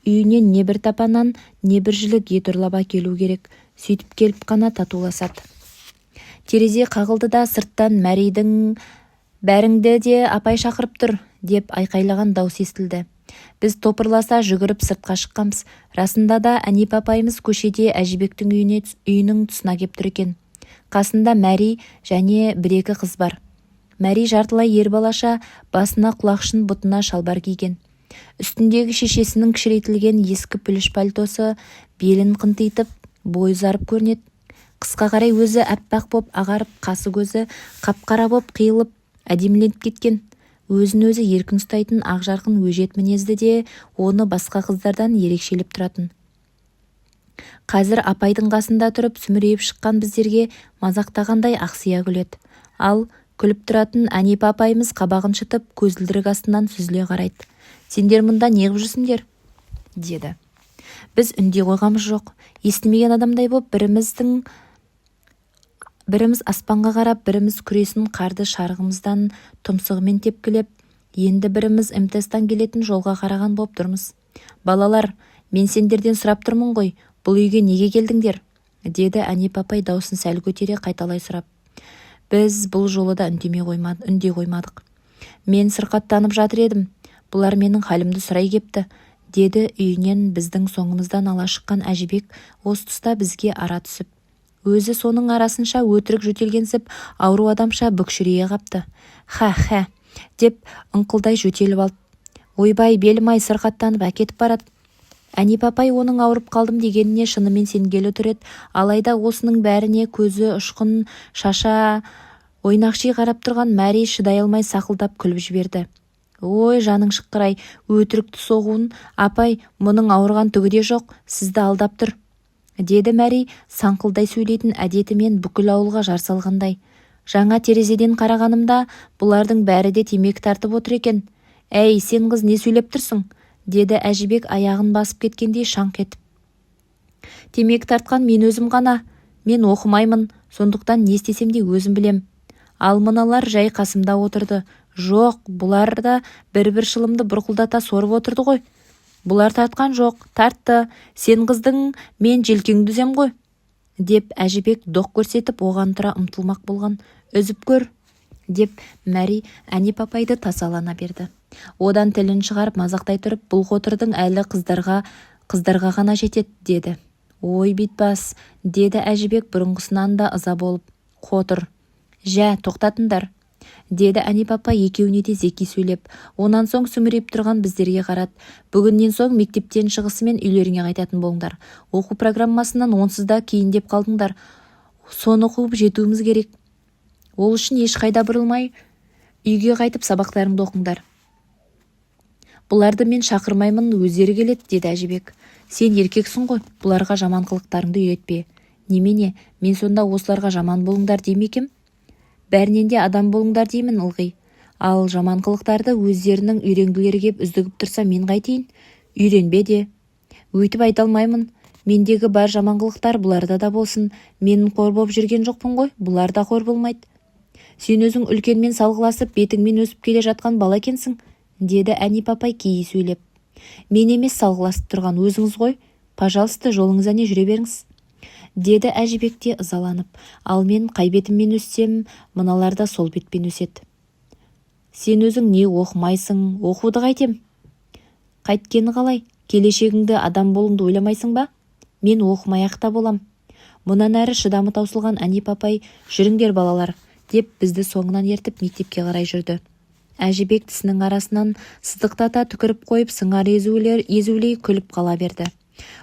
Үйінен не бір тапа нан, не бір жілік ет ұрлап әкелу керек. Сөйтіп келіп қана татуласады. Терезе қағылды да, сырттан Мәридің: «Бәріңді де апай шақырып тұр!» – деп айқайлаған дауыс естілді. Біз топырласа жүгіріп сыртқа шыққанбыз, расында да, Әнипа апайымыз көшеде Әжібектің үйінің тұсына кеп тұр екен. Қасында Мәри және бір-екі қыз бар. Мәри жартылай ер балаша, басына құлақшын, бұтына шалбар киген. Үстіндегі шешесінің кішірейтілген ескі пүліш пальтосы белін қынтитып, бойы ұзарып көрінеді. Қысқа қарай өзі аппақ боп ағарып, қасы-көзі қап-қара боп қиылып, әдеміленіп кеткен. Өзін-өзі еркін ұстайтын ақжарқын өжет мінезі де оны басқа қыздардан ерекшелеп тұратын. Қазір апайдың қасында тұрып, сүмірейіп шыққан біздерге мазақтағандай ақсия күледі. Ал күліп тұратын Әнипа апайымыз қабағын шытып, көзілдірік астынан сүзіле қарайды. «Сендер мұнда неғып жүрсіңдер?» – деді. Біз үндей қойғамыз жоқ. Естімеген адамдай боп, біріміз аспанға қарап, біріміз күресін қарды шарығымыздан тұмсығымен тепкілеп, енді біріміз МТС-тан келетін жолға қараған боп тұрмыз. «Балалар, мен сендерден сұрап тұрмын ғой, бұл үйге неге келдіңдер?» – деді Әнипа апай даусын сәл көтере қайталай сұрап. Біз бұл жолы да үндей қоймадық. «Мен сырқаттанып жатыр едім. Бұлар менің халімді сұрай кепті», – деді үйінен біздің соңымыздан ала шыққан Әжібек осы тұста бізге ара түсіп. Өзі соның арасынша өтірік жөтелгенсіп, ауру адамша бүкшірейе қапты. «Хә-хә!» – деп ыңқылдай жөтеліп алды. «Ойбай, белім-ай, сырқаттанып әкетіп барады!» Әнипа апай оның ауырып қалдым дегеніне шынымен сенгелі тұр еді. Алайда осының бәріне көзі ұшқын шаша ойнақши қарап тұрған Мәри шыдай алмай сақылдап күліп жіберді. «Ой, жаның шыққыр-ай, өтірікті соғуын! Апай, мұның ауырған түгі де жоқ, сізді алдап тұр», – деді Мәри саңқылдай сөйлейтін әдетімен бүкіл ауылға жар салғандай. «Жаңа терезеден қарағанымда, бұлардың бәрі де темекі тартып отыр екен». «Әй, сен қыз, не сөйлеп тұрсың?» – деді Әжібек аяғын басып кеткендей шаңқ етіп. «Темекі тартқан мен өзім ғана. Мен оқымаймын, сондықтан не істесем де өзім білем. Ал мыналар жай қасымда отырды. Жоқ, бұлар да бір-бір шылымды бұрқылдата сорып отырды ғой. Бұлар тартқан жоқ, тартты. Сен қыздың мен желкеңді үзем ғой», – деп Әжібек доқ көрсетіп, оған тұра ұмтылмақ болған. «Үзіп көр!» – деп Мәри Әнипа апайды тасалана берді. Одан тілін шығарып мазақтай тұрып: «Бұл қотырдың әлі қыздарға, қыздарға ғана жетеді», – деді. «Ой, битбас!» – деді Әжібек бұрынғысынан да ыза болып. «Қотыр!» «Жә, тоқтатыңдар!» – деді Әнипа апай екеуіне де зеки сөйлеп. Онан соң сүмірейіп тұрған біздерге қарады. «Бүгіннен соң мектептен шығысымен үйлеріңе қайтатын болыңдар. Оқу программасынан онсыз да кейіндеп қалдыңдар. Соны қуып жетуіміз керек. Ол үшін ешқайда бұрылмай, үйге қайтып сабақтарыңды оқыңдар. Бұларды мен шақырмаймын, өздері келеді», – деді Әжібек. «Сен еркексің ғой, бұларға жаман қылықтарыңды үйретпе». «Немене, мен сонда осыларға жаман болыңдар дей ме екем? Бәрінен де адам болыңдар деймін ылғи. Ал жаман қылықтарды өздерінің үйренгілері кеп үздігіп тұрса, мен қайтейін? Үйренбе де. Өйтіп айта алмаймын. Мендегі бар жаман қылықтар бұларда да болсын. Мен қор боп жүрген жоқпын ғой, бұлар да қор болмайды». «Сен өзің үлкенмен салғыласып, бетіңмен өсіп келе жатқан бала екенсің», – деді Әнипа апай кейи сөйлеп. «Мен емес салғыласып тұрған, өзіңіз ғой. Пожалуйста, жолыңыз әне, жүре беріңіз», – деді Әжібек те ызаланып. «Ал мен қай бетіммен өссем, мыналар да сол бетпен өседі». «Сен өзің не оқымайсың?» «Оқуды қайтем?» «Қайткені қалай? Келешегіңді, адам болуыңды ойламайсың ба?» «Мен оқымай-ақ та болам». Мұнан әрі шыдамы таусылған Әнипа апай: «Жүріңдер, балалар», – Деп бізді соңынан ертіп, мектепке қарай жүрді. Әжібек тісінің арасынан сыздықтата түкіріп қойып, сыңар езулей күліп қала берді.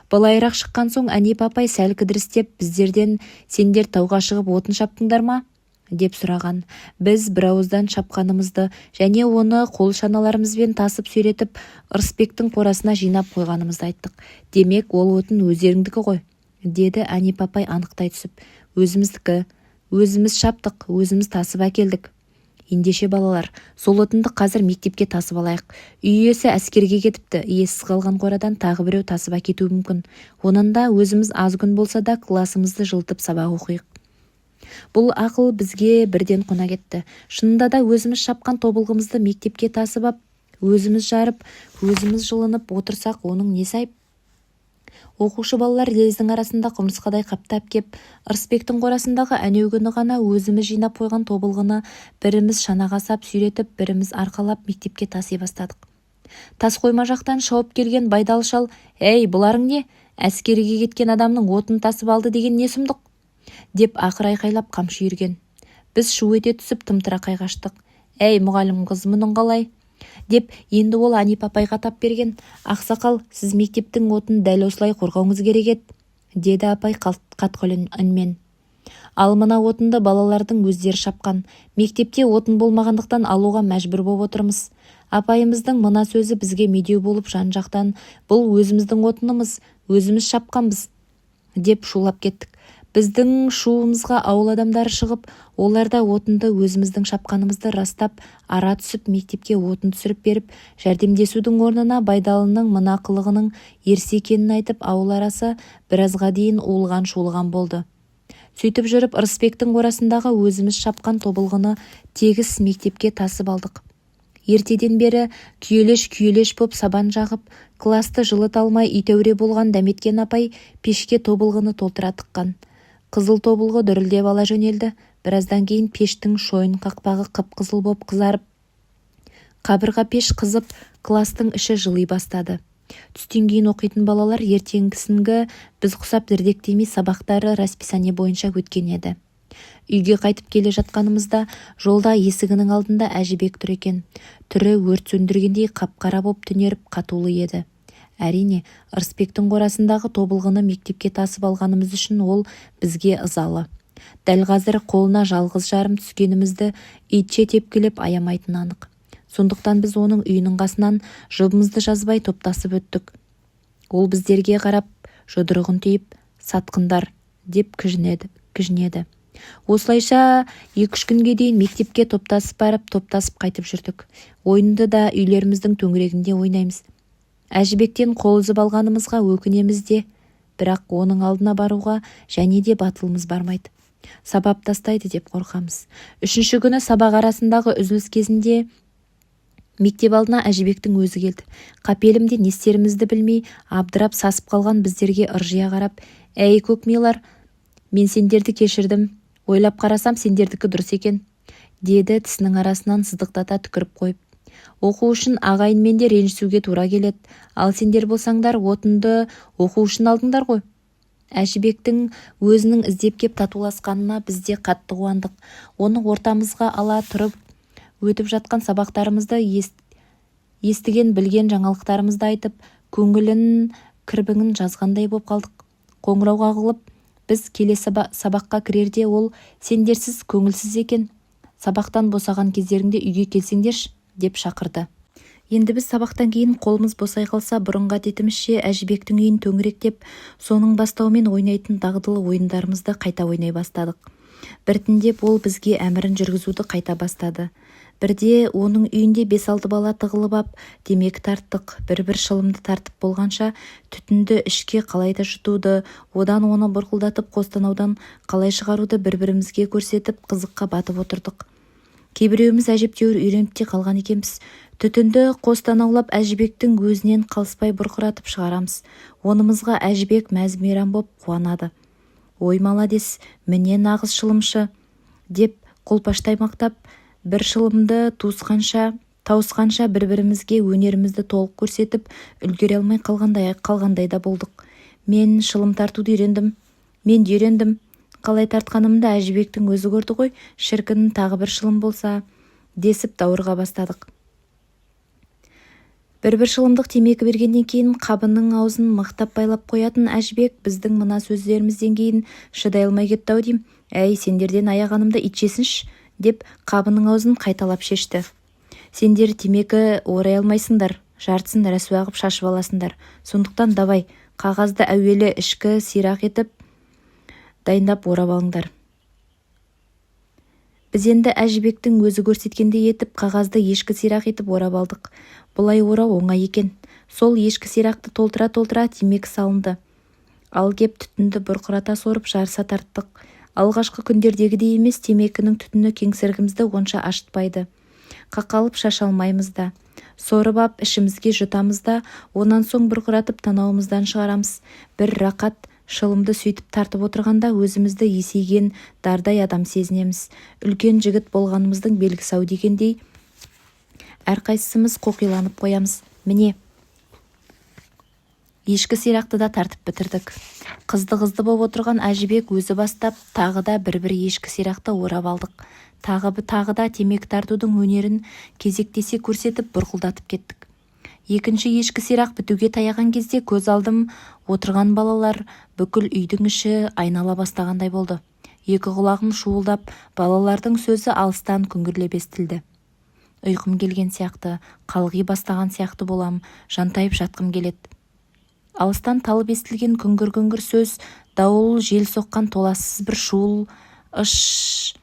Былайырақ шыққан соң Әнипа апай сәл кідірістеп, біздерден: «Сендер тауға шығып отын шаптыңдар ма?» – деп сұраған. Біз бірауыздан шапқанымызды және оны қол шаналарымызбен тасып, сүйретіп, Ырысбектің қорасына жинап қойғанымызды айттық. «Демек, ол отын өздеріңдікі ғой?» – деді Әнипа апай анықтай түсіп. «Өзіміздікі. Өзіміз шаптық, өзіміз тасып әкелдік». «Ендеше, балалар, сол отынды қазір мектепке тасып алайық. Үй иесі әскерге кетіпті, иесіз қалған қорадан тағы біреу тасып әкетуі мүмкін. Онан да өзіміз аз күн болса да класымызды жылытып, сабақ оқиық». Бұл ақыл бізге бірден қона кетті. Шынында да, өзіміз шапқан тобылғымызды мектепке тасып ап, өзіміз жарып, өзіміз жылынып отырсақ, оның несі айып? Оқушы балалар лездің арасында құмырсқадай қаптап кеп, Ырысбектің қорасындағы әнеугүні ғана өзіміз жинап қойған тобылғыны біріміз шанаға сап сүйретіп, біріміз арқалап, мектепке таси бастадық. Тас қойма жақтан шауып келген Байдалы шал: «Ей, бұларың не? Әскерге кеткен адамның отын тасып алды деген не сұмдық?» – деп ақыр айқайлап, қамшы үйірген. Біз шу ете түсіп, тым-тырақай қаштық. «Әй, мұғалім қыз, мұның қалай?» – деп енді ол Әнипа апайға тап берген. «Ақсақал, сіз мектептің отын дәл осылай қорғауыңыз керек еді», – деді апай қатқыл үнмен. «Ал мына отынды балалардың өздері шапқан. Мектепте отын болмағандықтан, алуға мәжбүр боп отырмыз». Апайымыздың мына сөзі бізге медеу болып, жан-жақтан: «Бұл өзіміздің отынымыз, өзіміз шапқанбыз!» – деп шулап кеттік. Біздің шуымызға ауыл адамдары шығып, олар да отынды өзіміздің шапқанымызды растап, ара түсіп, мектепке отын түсіріп беріп, жәрдемдесудің орнына Байдалының мына қылығының ерсі екенін айтып, ауыл арасы біразға дейін уылған-шуылған болды. Сөйтіп жүріп, Ырысбектің қорасындағы өзіміз шапқан тобылғыны тегіс мектепке тасып алдық. Ертеден бері күйелеш-күйелеш боп сабан жағып, класты жылыта алмай итәуре болған Дәметкен апай пешке тобылғыны толтыра тыққан. Қызыл тобылғы дүрілдеп ала жөнелді. Біраздан кейін пештің шойын қақпағы қып-қызыл боп қызарып, қабырға пеш қызып, кластың іші жыли бастады. Түстен кейін оқитын балалар ертеңгісінгі біз құсап дірдектемей, сабақтары расписание бойынша өткен еді. Үйге қайтып келе жатқанымызда жолда, есігінің алдында Әжібек тұр екен. Түрі өрт сөндіргендей қап-қара боп түнеріп, қатулы еді. Әрине, Ырысбектің қорасындағы тобылғыны мектепке тасып алғанымыз үшін ол бізге ызалы. Дәл қазір қолына жалғыз-жарым түскенімізді итше тепкілеп аямайтыны анық. Сондықтан біз оның үйінің қасынан жұбымызды жазбай топтасып өттік. Ол біздерге қарап, жұдырығын түйіп: «Сатқындар!» – деп кіжінеді, кіжінеді. Осылайша 2-3 күнге дейін мектепке топтасып барып, топтасып қайтып жүрдік. Ойынды да үйлеріміздің төңірегінде ойнаймыз. Әжібектен қол үзіп алғанымызға өкінеміз де, бірақ оның алдына баруға және де батылымыз бармайды. Сабап тастайды деп қорқамыз. Үшінші күні сабақ арасындағы үзіліс кезінде мектеп алдына Әжібектің өзі келді. Қапелімде не істерімізді білмей, абдырап, сасып қалған біздерге ыржия қарап: «Әй, көк милар, мен сендерді кешірдім. Ойлап қарасам, сендердікі дұрыс екен», – деді тісінің арасынан сыздықтата түкіріп қойып. «Оқу үшін ағайынмен де ренжісуге тура келеді. Ал сендер болсаңдар, отынды оқу үшін алдыңдар ғой». Әжібектің өзінің іздеп кеп татуласқанына біз де қатты қуандық. Оны ортамызға ала тұрып, өтіп жатқан сабақтарымызды, естіген білген жаңалықтарымызды айтып, көңілін кірбіңін жазғандай боп қалдық. Қоңырау қағылып, біз келесі сабаққа кірерде ол: «Сендерсіз көңілсіз екен. Сабақтан босаған кездеріңде үйге келсеңдерші», – деп шақырды. Енді біз сабақтан кейін қолымыз босай қалса, бұрынғы әдетімізше Әжібектің үйін төңіректеп, соның бастауымен ойнайтын дағдылы ойындарымызды қайта ойнай бастадық. Біртіндеп ол бізге әмірін жүргізуді қайта бастады. Бірде оның үйінде бес-алты бала тығылып ап, темекі тарттық. Бір-бір шылымды тартып болғанша, түтінді ішке қалай да жұтуды, одан оны бұрқылдатып қос танаудан қалай шығаруды бір-бірімізге көрсетіп, қызыққа батып отырдық. Кейбіреуіміз әжептәуір үйреніп те қалған екенбіз. Түтінді қос танаулап, Әжібектің өзінен қалыспай бұрқыратып шығарамыз. Онымызға Әжібек мәз-мейрам боп қуанады. «Ой, маладес, міне нағыз шылымшы!» – деп қолпаштай мақтап, бір шылымды туысқанша тауысқанша бір-бірімізге өнерімізді толық көрсетіп үлгере алмай қалғандай да болдық. «Мен шылым тартуды үйрендім», «Мен де үйрендім». Қалай тартқанымды Әжібектің өзі көрді ғой, шіркін, тағы бір шылым болса, десіп даурыға бастадық. Бір-бір шылымдық темекі бергеннен кейін қабының аузын мықтап байлап қоятын Әжібек біздің мына сөздерімізден кейін шыдай алмай кетті-ау дейм. «Әй, сендерден аяғанымды ит жесінші», деп қабының аузын қайталап шешті. «Сендер темекі орай алмайсыңдар, жартысын рәсуа қып шашып аласыңдар. Сондықтан, давай, қағазды әуелі ешкі сирақ етіп дайындап орап алыңдар». Біз енді Әжібектің өзі көрсеткендей етіп қағазды ешкі сирақ етіп орап алдық. Бұлай орау оңай екен. Сол ешкі сирақты толтыра-толтыра темекі салынды. Ал кеп түтінді бұрқырата сорып, жарыса тарттық. Алғашқы күндердегідей емес, темекінің түтіні кеңсірігімізді онша ашытпайды. Қақалып шаша алмаймыз да. Сорып ап ішімізге жұтамыз да, онан соң бұрқыратып танауымыздан шығарамыз. Бір рақат. Шылымды сөйтіп тартып отырғанда өзімізді есейген дардай адам сезінеміз. Үлкен жігіт болғанымыздың белгісі-ау дегендей, әрқайсымыз қоқиланып қоямыз. Міне, ешкі сирақты да тартып бітірдік. Қызды-қызды боп отырған Әжібек өзі бастап, тағы да бір-бір ешкі сирақты орап алдық. Тағы, тағы да темекі тартудың өнерін кезектесе көрсетіп, бұрқылдатып кеттік. Екінші ешкі сирақ бітуге таяған кезде көз алдым отырған балалар, бүкіл үйдің іші айнала бастағандай болды. Екі құлағым шуылдап, балалардың сөзі алыстан күңгірлеп естілді. Ұйқым келген сияқты, қалғи бастаған сияқты болам, жантайып жатқым келеді. Алыстан талып естілген күңгір-күңгір сөз, дауыл жел соққан толассыз бір шуыл. Ыш,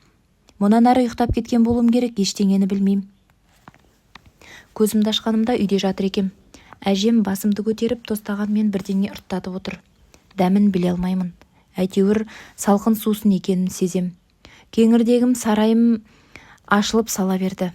мұнан әрі ұйықтап кеткен болуым керек, ештеңені білмеймін. Көзімді ашқанымда үйде жатыр екем. Әжем басымды көтеріп, тостағанмен бірдеңе ұрттатып отыр. Дәмін біле алмаймын, әйтеуір салқын сусын екенін сезем. Кеңірдегім, сарайым ашылып сала берді.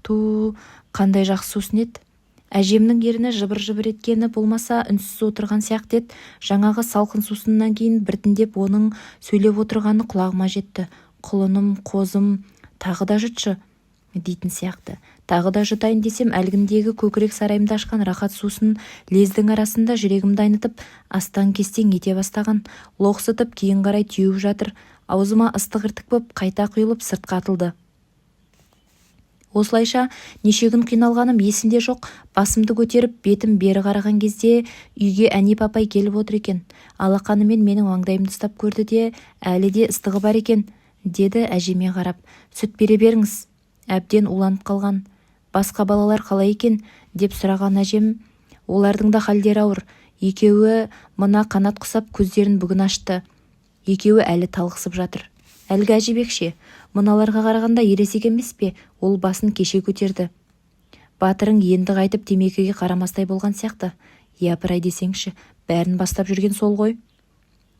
Ту, қандай жақсы сусын еді! Әжемнің ерні жыбыр-жыбыр еткені болмаса, үнсіз отырған сияқты еді. Жаңағы салқын сусыннан кейін біртіндеп оның сөйлеп отырғаны құлағыма жетті. «Құлыным, қозым, тағы да жұтшы», – дейтін сияқты. Тағы да жұтайын десем, әлгіндегі көкірек сарайымды ашқан рахат сусын лездің арасында жүрегімді айнытып, астаң-кестең ете бастаған, лоқсытып кейін қарай теуіп жатыр. Аузыма ыстық іртік боп қайта құйылып, сыртқа атылды. Осылайша неше күн қиналғаным есімде жоқ. Басымды көтеріп, бетім бері қараған кезде үйге Әнипа апай келіп отыр екен. Алақанымен менің маңдайымды ұстап көрді де, «Әлі де ыстығы бар екен», – деді әжеме қарап. «Сүт бере беріңіз, әбден уланып қалған». «Басқа балалар қалай екен?» деп сұраған әжем, «Олардың да халдері ауыр. Екеуі мына Қанат құсап көздерін бүгін ашты. Екеуі әлі талықсып жатыр. Әлгі Әжібек ше? Мыналарға қарағанда ересек емес пе? Ол басын кеше көтерді. Батырың енді қайтып темекіге қарамастай болған сияқты. Япырай десеңші, бәрін бастап жүрген сол ғой.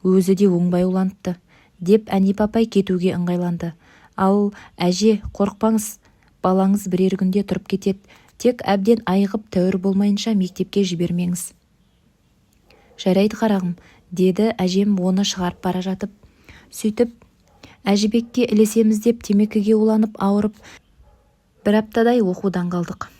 Өзі де оңбай уланыпты», – деп Әнипа апай кетуге ыңғайланды. «Ал, әже, қорықпаңыз, балаңыз бірер күнде тұрып кетеді. Тек әбден айығып, тәуір болмайынша мектепке жібермеңіз». «Жарайды, қарағым», – деді әжем оны шығарып бара жатып. Сөйтіп, Әжібекке ілесеміз деп темекіге уланып ауырып, бір аптадай оқудан қалдық.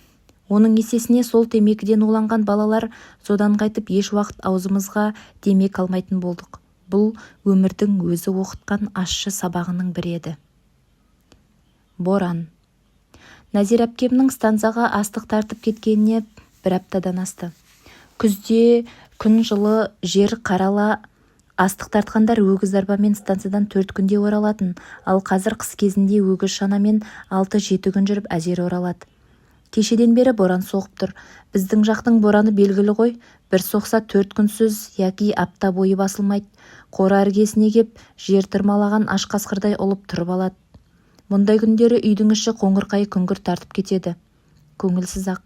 Оның есесіне сол темекіден уланған балалар содан қайтып еш уақыт аузымызға темекі алмайтын болдық. Бұл өмірдің өзі оқытқан ащы сабағының бірі еді. Боран. Нәзира әпкемнің станцияға астық тартып кеткеніне бір аптадан асты. Күзде күн жылы, жер қарала. Астық тартқандар өгіз арбамен станциядан 4 күнде оралатын. Ал қазір қыс кезінде өгіз шанамен 6-7 күн жүріп әзер оралады. Кешеден бері боран соғып тұр. Біздің жақтың бораны белгілі ғой, бір соқса, 4 күнсіз яки апта бойы басылмайды. Қора іргесіне кеп, жер тырмалаған аш қасқырдай ұлып тұрып алады. Мұндай күндері үйдің іші қоңырқай күңгірт тартып кетеді. Көңілсіз-ақ.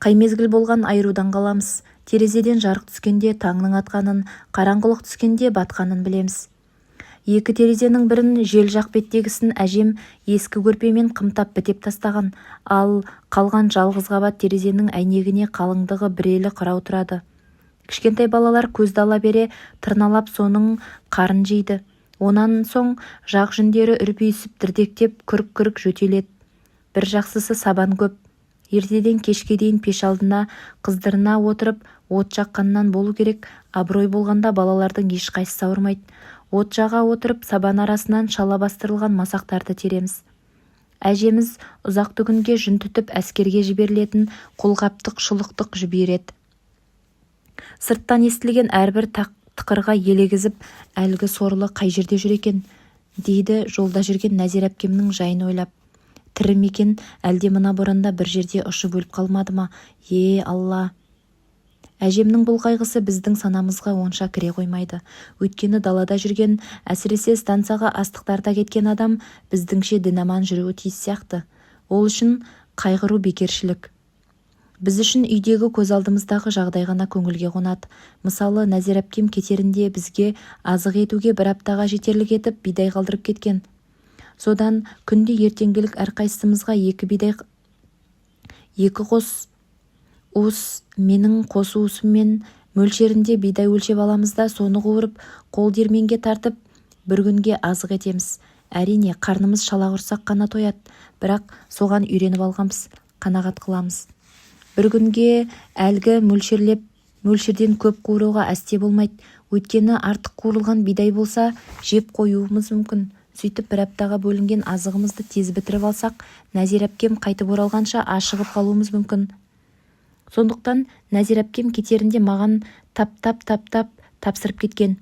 Қай мезгіл болған айырудан қаламыз. Терезеден жарық түскенде таңның атқанын, қараңғылық түскенде батқанын білеміз. Екі терезенің бірін, жел жақ беттегісін, әжем ескі көрпемен қымтап бітеп тастаған. Ал қалған жалғыз қабат терезенің әйнегіне қалыңдығы бір елі қырау тұрады. Кішкентай балалар көзді ала бере тырналап соның қарын жейді. Онан соң жақ жүндері үрпиісіп, дірдектеп, күрк-күрк жөтеледі. Бір жақсысы, сабан көп. Ертеден кешке дейін пеш алдына қыздырына отырып от жаққаннан болу керек, Абырой болғанда балалардың ешқайсысы ауырмайды. От жаға отырып, сабан арасынан шала бастырылған масақтарды тереміз. Әжеміз ұзақты күнге жүн түтіп, әскерге жіберілетін қолғаптық, шұлықтық жібереді. Сырттан естілген әрбір тықырға елегізіп, әлгі сорлы қай жерде жүр екен, дейді жолда жүрген Нәзира әпкемнің жайын ойлап. Тірі ме екен, әлде мына боранда бір жерде ұшып өліп қалмады ма? Е, Алла! Әжемнің бұл қайғысы біздің санамызға онша кіре қоймайды. Өйткені далада жүрген, әсіресе стансаға астық тарта кеткен адам біздіңше дін аман жүруі тиіс сияқты. Ол үшін қайғыру бекершілік. Біз үшін үйдегі көз алдымыздағы жағдай ғана көңілге қонады. Мысалы, Нәзира әпкем кетерінде бізге азық етуге бір аптаға жетерлік етіп бидай қалдырып кеткен. Содан күнде ертеңгілік әрқайсымызға екі бидай, екі қос уыс, менің қос уысыммен мөлшерінде бидай өлшеп аламыз да, соны қуырып, қол диірменге тартып, бір күнге азық етеміз. Әрине, қарнымыз шалақұрсақ қана тояды, бірақ соған үйреніп алғанбыз, қанағат қыламыз. Бір күнге әлгі мөлшерлеп мөлшерден көп қуыруға әсте болмайды. Өйткені артық қуырылған бидай болса, жеп қоюымыз мүмкін. Сөйтіп бір аптаға бөлінген азығымызды тез бітіріп алсақ, Нәзира әпкем қайтып оралғанша ашығып қалуымыз мүмкін. Сондықтан Нәзира әпкем кетерінде маған таптап-таптап тапсырып кеткен.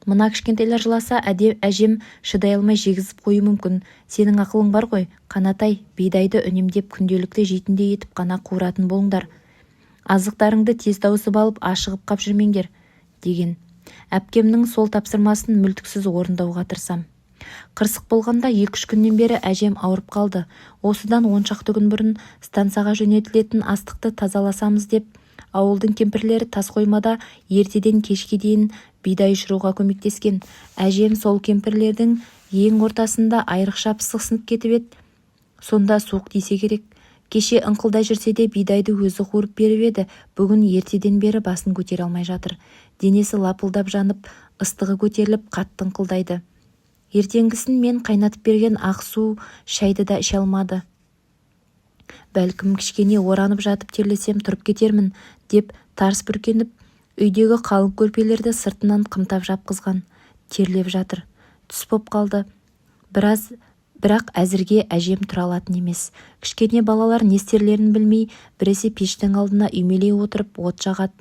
Мына кішкентайлар жыласа, әжем шыдай алмай жегізіп қоюы мүмкін. Сенің ақылың бар ғой, Қанатай, бидайды үнемдеп, күнделікті жейтіндей етіп қана қуыратын болыңдар. Азықтарыңды тез тауысып алып, ашығып қап жүрмеңдер, деген. Әпкемнің сол тапсырмасын мүлтіксіз орындауға тырысам. Қырсық болғанда 2-3 күннен бері әжем ауырып қалды. Осыдан 10 шақты күн бұрын стансаға жөнелтілетін астықты тазаласамыз деп, ауылдың кемпірлері тас қоймада ертеден кешке дейін бидай ұшыруға көмектескен. Әжем сол кемпірлердің ең ортасында айрықша пысықсынып кетіп еді. Сонда суық тисе керек. Кеше ыңқылдай жүрсе де бидайды өзі қуырып беріп еді, бүгін ертеден бері басын көтере алмай жатыр. Денесі лапылдап жанып, ыстығы көтеріліп, қатты ыңқылдайды. Ертеңгісін мен қайнатып берген ақ су шайды да іше алмады. Бәлкім, кішкене оранып жатып терлесем тұрып кетермін деп тарс бүркеніп, үйдегі қалың көрпелерді сыртынан қымтап жапқызған. Терлеп жатыр. Түс боп қалды. Біраз, бірақ әзірге әжем тұра алатын емес. Кішкене балалар не істерлерін білмей, біресе пештің алдына үймелей отырып от жағады.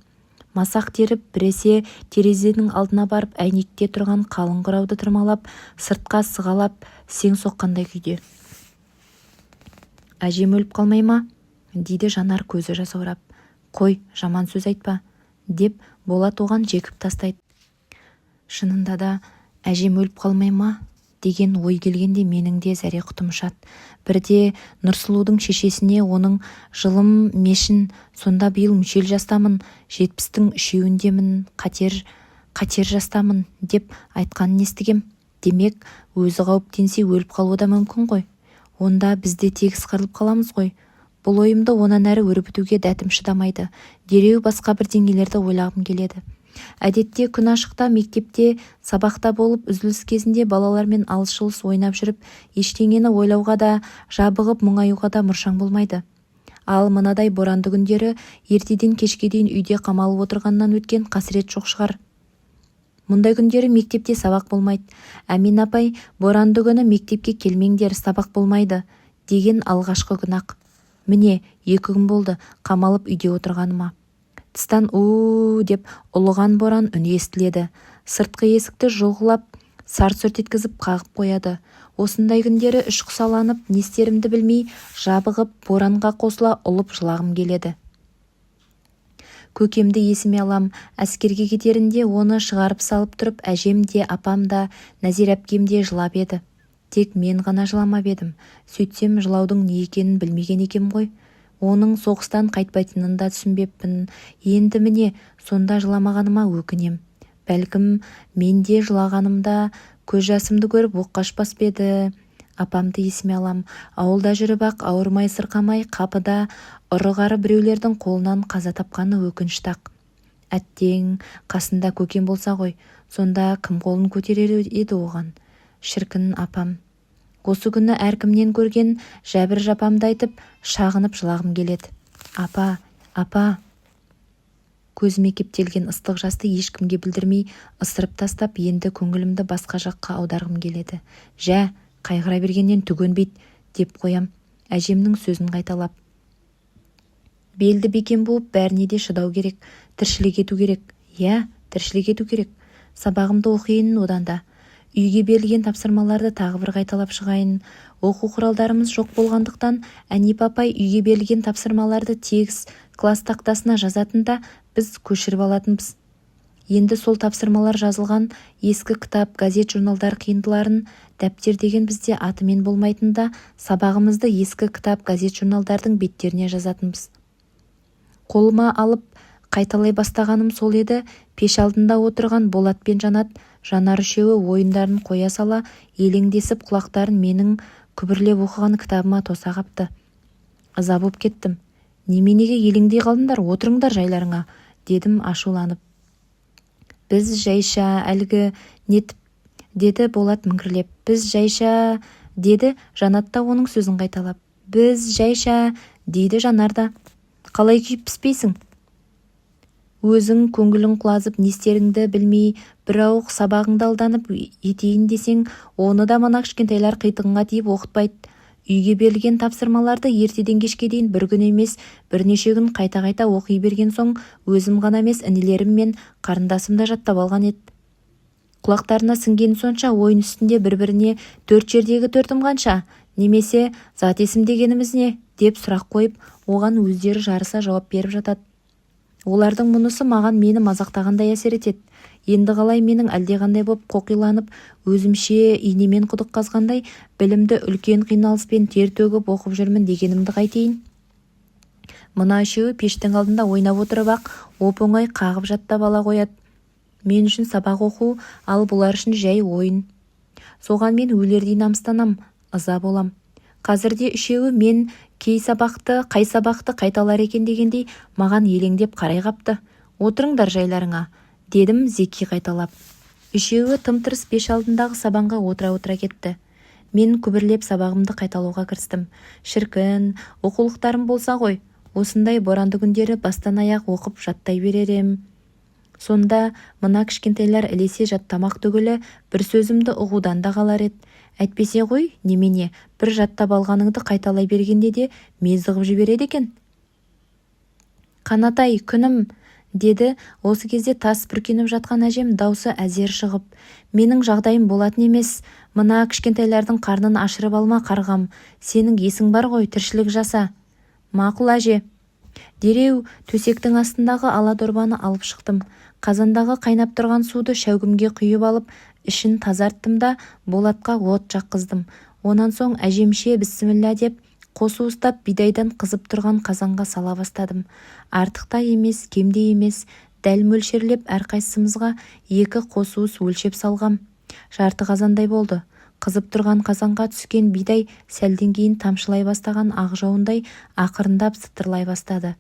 Масақ теріп, біресе терезенің алдына барып, әйнекте тұрған қалың қырауды тырмалап, сыртқа сығалап, сең соққандай күйде. Әжем өліп қалмай ма? дейді Жанар көзі жасаурап. Қой, жаман сөз айтпа, деп Болат оған жекіп тастайды. Шынында да, әжем өліп қалмай ма деген ой келгенде менің де зәре-құтым ұшады. Бірде Нұрсұлудың шешесіне оның жылым мешін, сонда биыл мүшел жастамын, 70-тің 3-індемін, қатер, қатер жастамын деп айтқанын естігем. Демек, өзі қауіптенсе, өліп қалуы да мүмкін ғой. Онда біз де тегіс қырылып қаламыз ғой. Бұл ойымды онан әрі өрбітуге дәтім шыдамайды. Дереу басқа бірдеңелерді ойлағым келеді. Әдетте күн ашықта мектепте сабақта болып, үзіліс кезінде балалармен алыс-жұлыс ойнап жүріп, ештеңені ойлауға да, жабығып мұңаюға да мұршаң болмайды. Ал мынадай боранды күндері ертеден кешке дейін үйде қамалып отырғаннан өткен қасірет жоқ шығар. Мұндай күндері мектепте сабақ болмайды. Әмина апай боранды күні мектепке келмеңдер, сабақ болмайды деген алғашқы күні-ақ. Міне, 2 күн болды қамалып үйде отырғаныма. Тыстан у деп ұлыған боран үні естіледі. Сыртқы есікті жұлғылап, сарт-сүрт еткізіп қағып қояды. Осындай күндері іш құсаланып, не істерімді білмей, жабығып, боранға қосыла ұлып жылағым келеді. Көкемді есіме алам. Әскерге кетерінде оны шығарып салып тұрып, әжем де, апам да, Нәзира әпкем де жылап еді. Тек мен ғана жыламап едім. Сөйтсем, жылаудың не екенін білмеген екем ғой. Оның соғыстан қайтпайтынын да түсінбеппін. Енді міне, сонда жыламағаныма өкінем. Бәлкім, мен де жылағанымда көз жасымды көріп оққа ұшпас па еді. Апамды есіме алам. Ауылда жүріп-ақ ауырмай-сырқамай қапыда ұры-қары біреулердің қолынан қаза тапқаны өкінішті-ақ. Әттең, қасында көкем болса ғой, сонда кім қолын көтерер еді оған? Шіркін, апам. Осы күні әркімнен көрген жәбір-жапамды айтып, шағынып жылағым келеді. Апа, апа. Көзіме кептелген ыстық жасты ешкімге білдірмей ысырып тастап, енді көңілімді басқа жаққа аударғым келеді. Жә, қайғыра бергеннен түк өнбейді деп қоям әжемнің сөзін қайталап. Белді бекем буып, бәріне де шыдау керек, тіршілік ету керек. Иә, тіршілік ету керек. Сабағымды оқиын одан да. Үйге берілген тапсырмаларды тағы бір қайталап шығайын. Оқу құралдарымыз жоқ болғандықтан, Әнипа апай үйге берілген тапсырмаларды тегіс класс тақтасына жазатын да, біз көшіріп алатынбыз. Енді сол тапсырмалар жазылған ескі кітап, газет-журналдар қиындыларын, дәптер деген бізде атымен болмайтын да, сабағымызды ескі кітап, газет-журналдардың беттеріне жазатынбыз. Қолыма алып қайталай бастағаным сол еді, пеш алдында отырған Болат пен Жанат, Жанар үшеуі ойындарын қоя сала елеңдесіп, құлақтарын менің күбірлеп оқыған кітабыма тоса қапты. Ыза боп кеттім. «Неменеге елеңдей қалдыңдар? Отырыңдар жайларыңа!» – дедім ашуланып. «Біз жайша әлгі нетіп», – деді Болат міңгірлеп. «Біз жайша», – деді Жанат та оның сөзін қайталап. «Біз жайша», – дейді Жанар да. Қалай күйіп-піспейсің? Өзің көңілің құлазып, не істеріңді білмей, бір ауық сабағыңды алданып етейін десең, оны да мына кішкентайлар қитығыңа тиіп оқытпайды. Үйге берілген тапсырмаларды ертеден кешке дейін бір күн емес, бірнеше күн қайта-қайта оқи берген соң, өзім ғана емес, інілерім мен қарындасым да жаттап алған еді. Құлақтарына сіңгені сонша, ойын үстінде бір-біріне «Төрт жердегі төртім қанша?» немесе «Зат есім дегеніміз не?» деп сұрақ қойып, оған өздері жарыса жауап беріп жатады. Олардың мұнысы маған мені мазақтағандай әсер етеді. Енді қалай менің әлдеқандай боп қоқиланып, өзімше инемен құдық қазғандай білімді үлкен қиналыспен тер төгіп оқып жүрмін дегенімді қайтейін? Мына үшеуі пештің алдында ойнап отырып-ақ оп-оңай қағып жаттап ала қояды. Мен үшін сабақ оқу, ал бұлар үшін жай ойын. Соған мен өлердей намыстанам, ыза болам. Қазір де үшеуі мен кей сабақты, қай сабақты қайталар екен дегендей маған елеңдеп қарай қапты. «Отырыңдар жайларыңа!» – дедім зеки қайталап. Үшеуі тым-тырыс пеш алдындағы сабанға отыра-отыра кетті. Мен күбірлеп сабағымды қайталауға кірістім. Шіркін, оқулықтарым болса ғой, осындай боранды күндері бастан-аяқ оқып жаттай берер ем. Сонда мына кішкентайлар ілесе жаттамақ түгілі, бір сөзімді ұғудан да қалар еді. Әйтпесе ғой, немене, бір жаттап алғаныңды қайталай бергенде де мезі ғып жібереді екен. «Қанатай, күнім!» – деді осы кезде тас бүркеніп жатқан әжем даусы әзер шығып. «Менің жағдайым болатын емес. Мына кішкентайлардың қарнын ашырып алма, қарғам. Сенің есің бар ғой, тіршілік жаса». «Мақұл, әже». Дереу төсектің астындағы ала дорбаны алып шықтым. Қазандағы қайнап тұрған суды шәугімге құйып алып, ішін тазарттым да, Болатқа от жаққыздым. Онан соң әжемше «Бісміллә» деп, қос уыстап бидайдан қызып тұрған қазанға сала бастадым. Артық та емес, кем де емес, дәл мөлшерлеп әрқайсымызға екі қос уыс өлшеп салғам. Жарты қазандай болды. Қызып тұрған қазанға түскен бидай сәлден кейін тамшылай бастаған ақ жауындай ақырындап сытырлай бастады.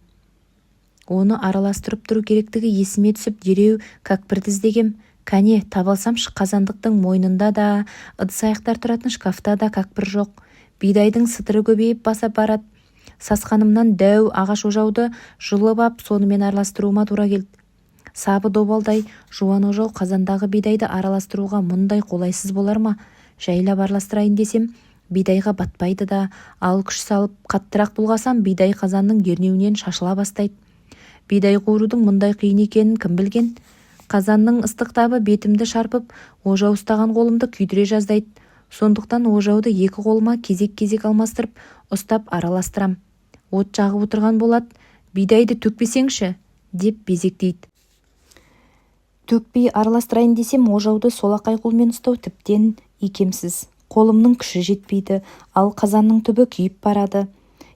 Оны араластырып тұру керектігі есіме түсіп, дереу кәкпірді іздегем. Кәне, таба алсамшы. Қазандықтың мойнында да, ыдыс-аяқтар тұратын шкафта да кәкпір жоқ. Бидайдың сытыры көбейіп баса барады. Сасқанымнан дәу ағаш ожауды жұлып ап, сонымен араластыруыма тура келді. Сабы добалдай жуан ожау қазандағы бидайды араластыруға мұндай қолайсыз болар ма? Жайлап араластырайын десем, бидайға батпайды да, ал күш салып қаттырақ бұлғасам, бидай қазанның ернеуінен шашыла бастайды. Бидай қуырудың мұндай қиын екенін кім білген? Қазанның ыстық табы бетімді шарпып, ожау ұстаған қолымды күйдіре жаздайды. Сондықтан ожауды екі қолыма кезек-кезек алмастырып ұстап араластырам. От жағып отырған Болат: «Бидайды төкпесеңші», – деп безектейді. Төкпей араластырайын десем, ожауды солақай қолмен ұстау тіптен икемсіз. Қолымның күші жетпейді. Ал қазанның түбі күйіп барады.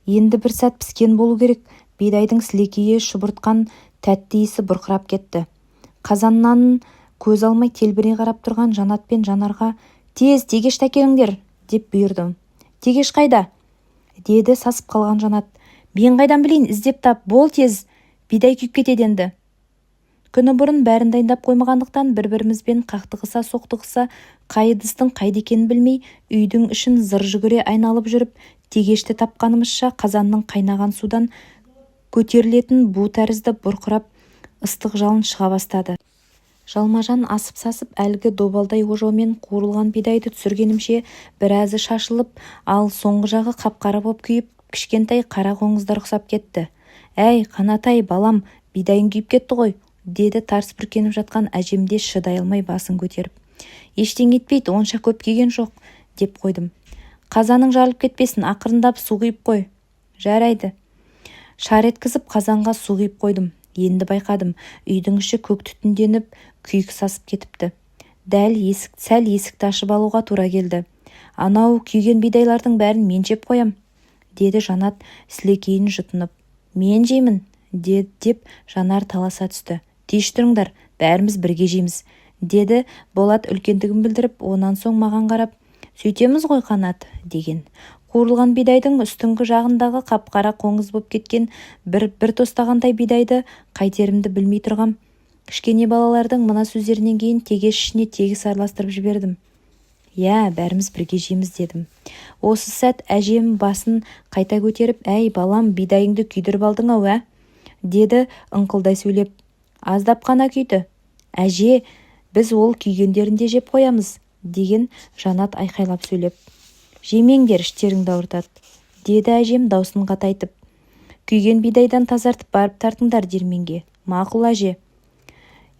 Енді бір сәт піскен болу керек, бидайдың сілекейі шұбыртқан тәтті иісі бұрқырап кетті. Қазаннан көз алмай телміре қарап тұрған Жанат пен Жанарға: «Тез тегешті әкеліңдер!» – деп бұйырдым. «Тегеш қайда?» – деді сасып қалған Жанат. «Мен қайдан білейін, іздеп тап, бол тез, бидай күйіп кетеді енді». Күні бұрын бәрін дайындап қоймағандықтан, бір-бірімізбен қақтығыса-соқтығыса, қай ыдыстың қайда екенін білмей, үйдің ішін зыр жүгіре айналып жүріп, тегешті тапқанымызша қазанның қайнаған судан көтерілетін бу тәрізді бұрқырап Ыстық жалын шыға бастады. Жалма-жан асып-сасып әлгі добалдай ожаумен қуырылған бидайды түсіргенімше, біразы шашылып, ал соңғы жағы қап-қара боп күйіп, кішкентай қара қоңыздар ұқсап кетті. Әй, Қанат-ай, балам, бидайың күйіп кетті ғой, деді тарс бүркеніп жатқан әжем де шыдай алмай басын көтеріп. Ештеңе етпейді, онша көп күйген жоқ, деп қойдым. Қазаның жарылып кетпесін, ақырындап су құйып қой. Жарайды. Шар еткізіп қазанға су құйып қойдым. Енді байқадым, үйдің іші көк түтінденіп, күйік сасып кетіпті. Дәл есік, сәл есікті ашып алуға тура келді. Анау күйген бидайлардың бәрін мен жеп қоям, деді Жанат сілекейін жұтынып. Мен жеймін, деп Жанар таласа түсті. Тиыш тұрыңдар, бәріміз бірге жейміз, деді Болат үлкендігін білдіріп, онан соң маған қарап, сөйтеміз ғой, Қанат, деген. Қуырылған бидайдың үстіңгі жағындағы қап-қара қоңыз боп кеткен бір-бір тостағандай бидайды қайтерімді білмей тұрғам. Кішкене балалардың мына сөздерінен кейін тегеш ішіне тегіс араластырып жібердім. Иә, бәріміз бірге жейміз, дедім. Осы сәт әжем басын қайта көтеріп, әй, балам, бидайыңды күйдіріп алдың-ау, ә? деді ыңқылдай сөйлеп. Аздап қана күйді. Әже, біз ол күйгендерін де жеп қоямыз, деген Жанат айқайлап сөйлеп. Жемеңдер, іштеріңді ауыртады, деді әжем даусын қатайтып. Күйген бидайдан тазартып барып тартыңдар диірменге. Мақұл, әже.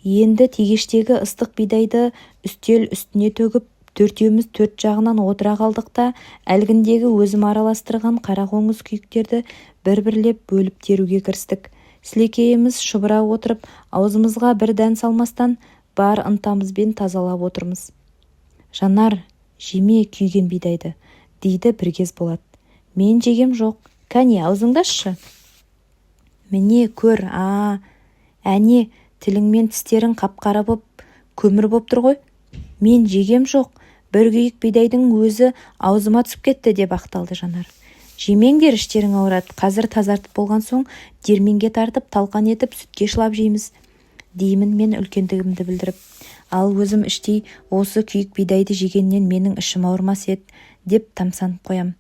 Енді тегештегі ыстық бидайды үстел үстіне төгіп, төртеуміз төрт жағынан отыра қалдық та, әлгіндегі өзім араластырған қара қоңыз күйіктерді бір-бірлеп бөліп теруге кірістік. Сілекейіміз шұбыра отырып, аузымызға бір дән салмастан бар ынтамызбен тазалап отырмыз. Жанар, жеме күйген бидайды, дейді бір кез Болат. Мен жегем жоқ. Кәне, аузыңды ашшы. Міне, көр, а, әне, тілің мен тістерің қап-қара боп, көмір боп тұр ғой. Мен жегем жоқ, бір күйік бидайдың өзі аузыма түсіп кетті, деп ақталды Жанар. Жемеңдер, іштерің ауырады. Қазір тазартып болған соң диірменге тартып, талқан етіп, сүтке шылап жейміз, деймін мен үлкендігімді білдіріп. Ал өзім іштей осы күйік бидайды жегеннен менің ішім ауырмас еді, деп тамсанып қоям.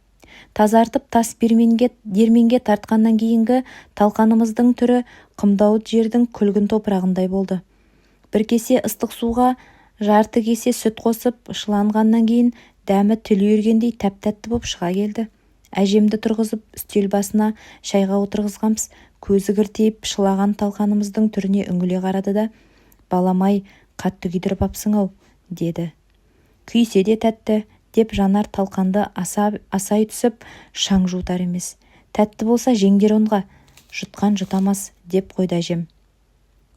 Тазартып тас диірменге тартқаннан кейінгі талқанымыздың түрі құмдауыт жердің күлгін топырағындай болды. Бір кесе ыстық суға жарты кесе сүт қосып шыланғаннан кейін дәмі тіл үйіргендей тәп-тәтті боп шыға келді. Әжемді тұрғызып, үстел басына шайға отырғызғанбыз, көзі кіртиіп шылаған талқанымыздың түріне үңіле қарады да, балам-ай, қатты күйдіріп апсың-ау, деді. Күйсе де тәтті, деп Жанар талқанды асай түсіп, шаң жуытар емес. Тәтті болса жеңдер онға, жұтқан жұтамас, деп қойды әжем.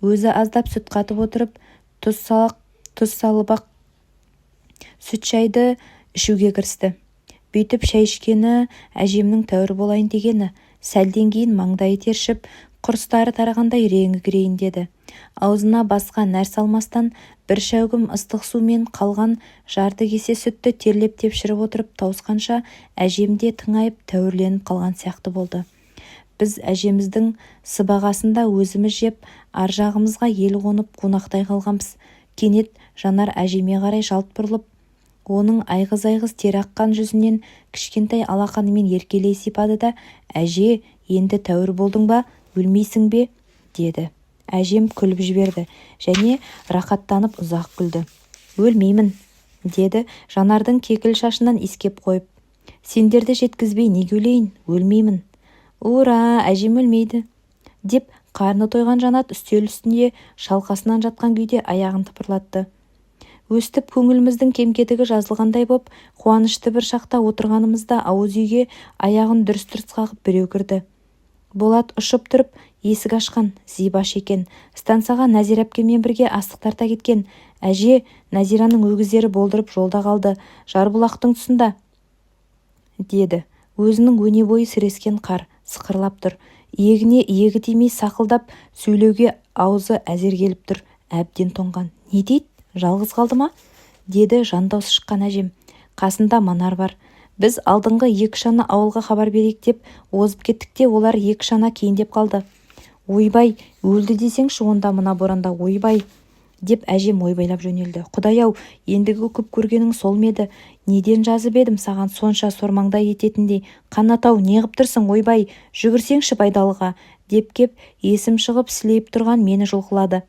Өзі аздап сүт қатып отырып, тұз салып ақ сүт шайды ішуге кірісті. Бүйтіп шай ішкені әжемнің тәуір болайын дегені. Сәлден кейін маңдайы тершіп, құрыстары тарағандай реңі кірейін деді. Аузына басқа нәр салмастан бір шәугім ыстық су мен қалған жарты кесе сүтті терлеп-тепшіріп отырып тауысқанша әжем де тыңайып, тәуірленіп қалған сияқты болды. Біз әжеміздің сыбағасын да өзіміз жеп, ар жағымызға ел қонып қунақтай қалғанбыз. Кенет Жанар әжеме қарай жалт бұрылып, оның айғыз-айғыз тері аққан жүзінен кішкентай алақанымен еркелей сипады да, әже, енді тәуір болдың ба, өлмейсің бе, деді. Әжем күліп жіберді және рақаттанып ұзақ күлді. Өлмеймін, деді Жанардың кекіл шашынан иіскеп қойып. Сендерді жеткізбей неге өлейін, өлмеймін. Ура, әжем өлмейді, деп қарны тойған Жанат үстел үстінде шалқасынан жатқан күйде аяғын тыпырлатты. Өстіп көңіліміздің кем-кетігі жазылғандай боп, қуанышты бір шақта отырғанымызда ауыз үйге аяғын дүрс-дүрс қағып біреу кірді. Болат ұшып тұрып есік ашқан Зибаш екен. Стансаға Нәзира әпкеммен бірге астық тарта кеткен. Әже, Нәзираның өгіздері болдырып жолда қалды, Жарбұлақтың тұсында, деді. Өзінің өне бойы сірескен қар, сықырлап тұр. Иегіне иегі тимей сақылдап сөйлеуге аузы әзер келіп тұр, әбден тоңған. Не дейді, жалғыз қалды ма? деді жан даусы шыққан әжем. Қасында Манар бар. Біз алдыңғы екі шана ауылға хабар берейік деп озып кеттік те, олар екі шана кейіндеп қалды. Ойбай, өлді десеңші онда мына боранда, ойбай, деп әжем ойбайлап жөнелді. Құдай-ау, ендігі көп көргенің сол ма еді? Неден жазып едім саған сонша сормаңдай ететіндей? Қанат-ау, неғып тұрсың, ойбай, жүгірсеңші Байдалыға, Деп кеп, есім шығып сілейіп тұрған мені жұлқылады.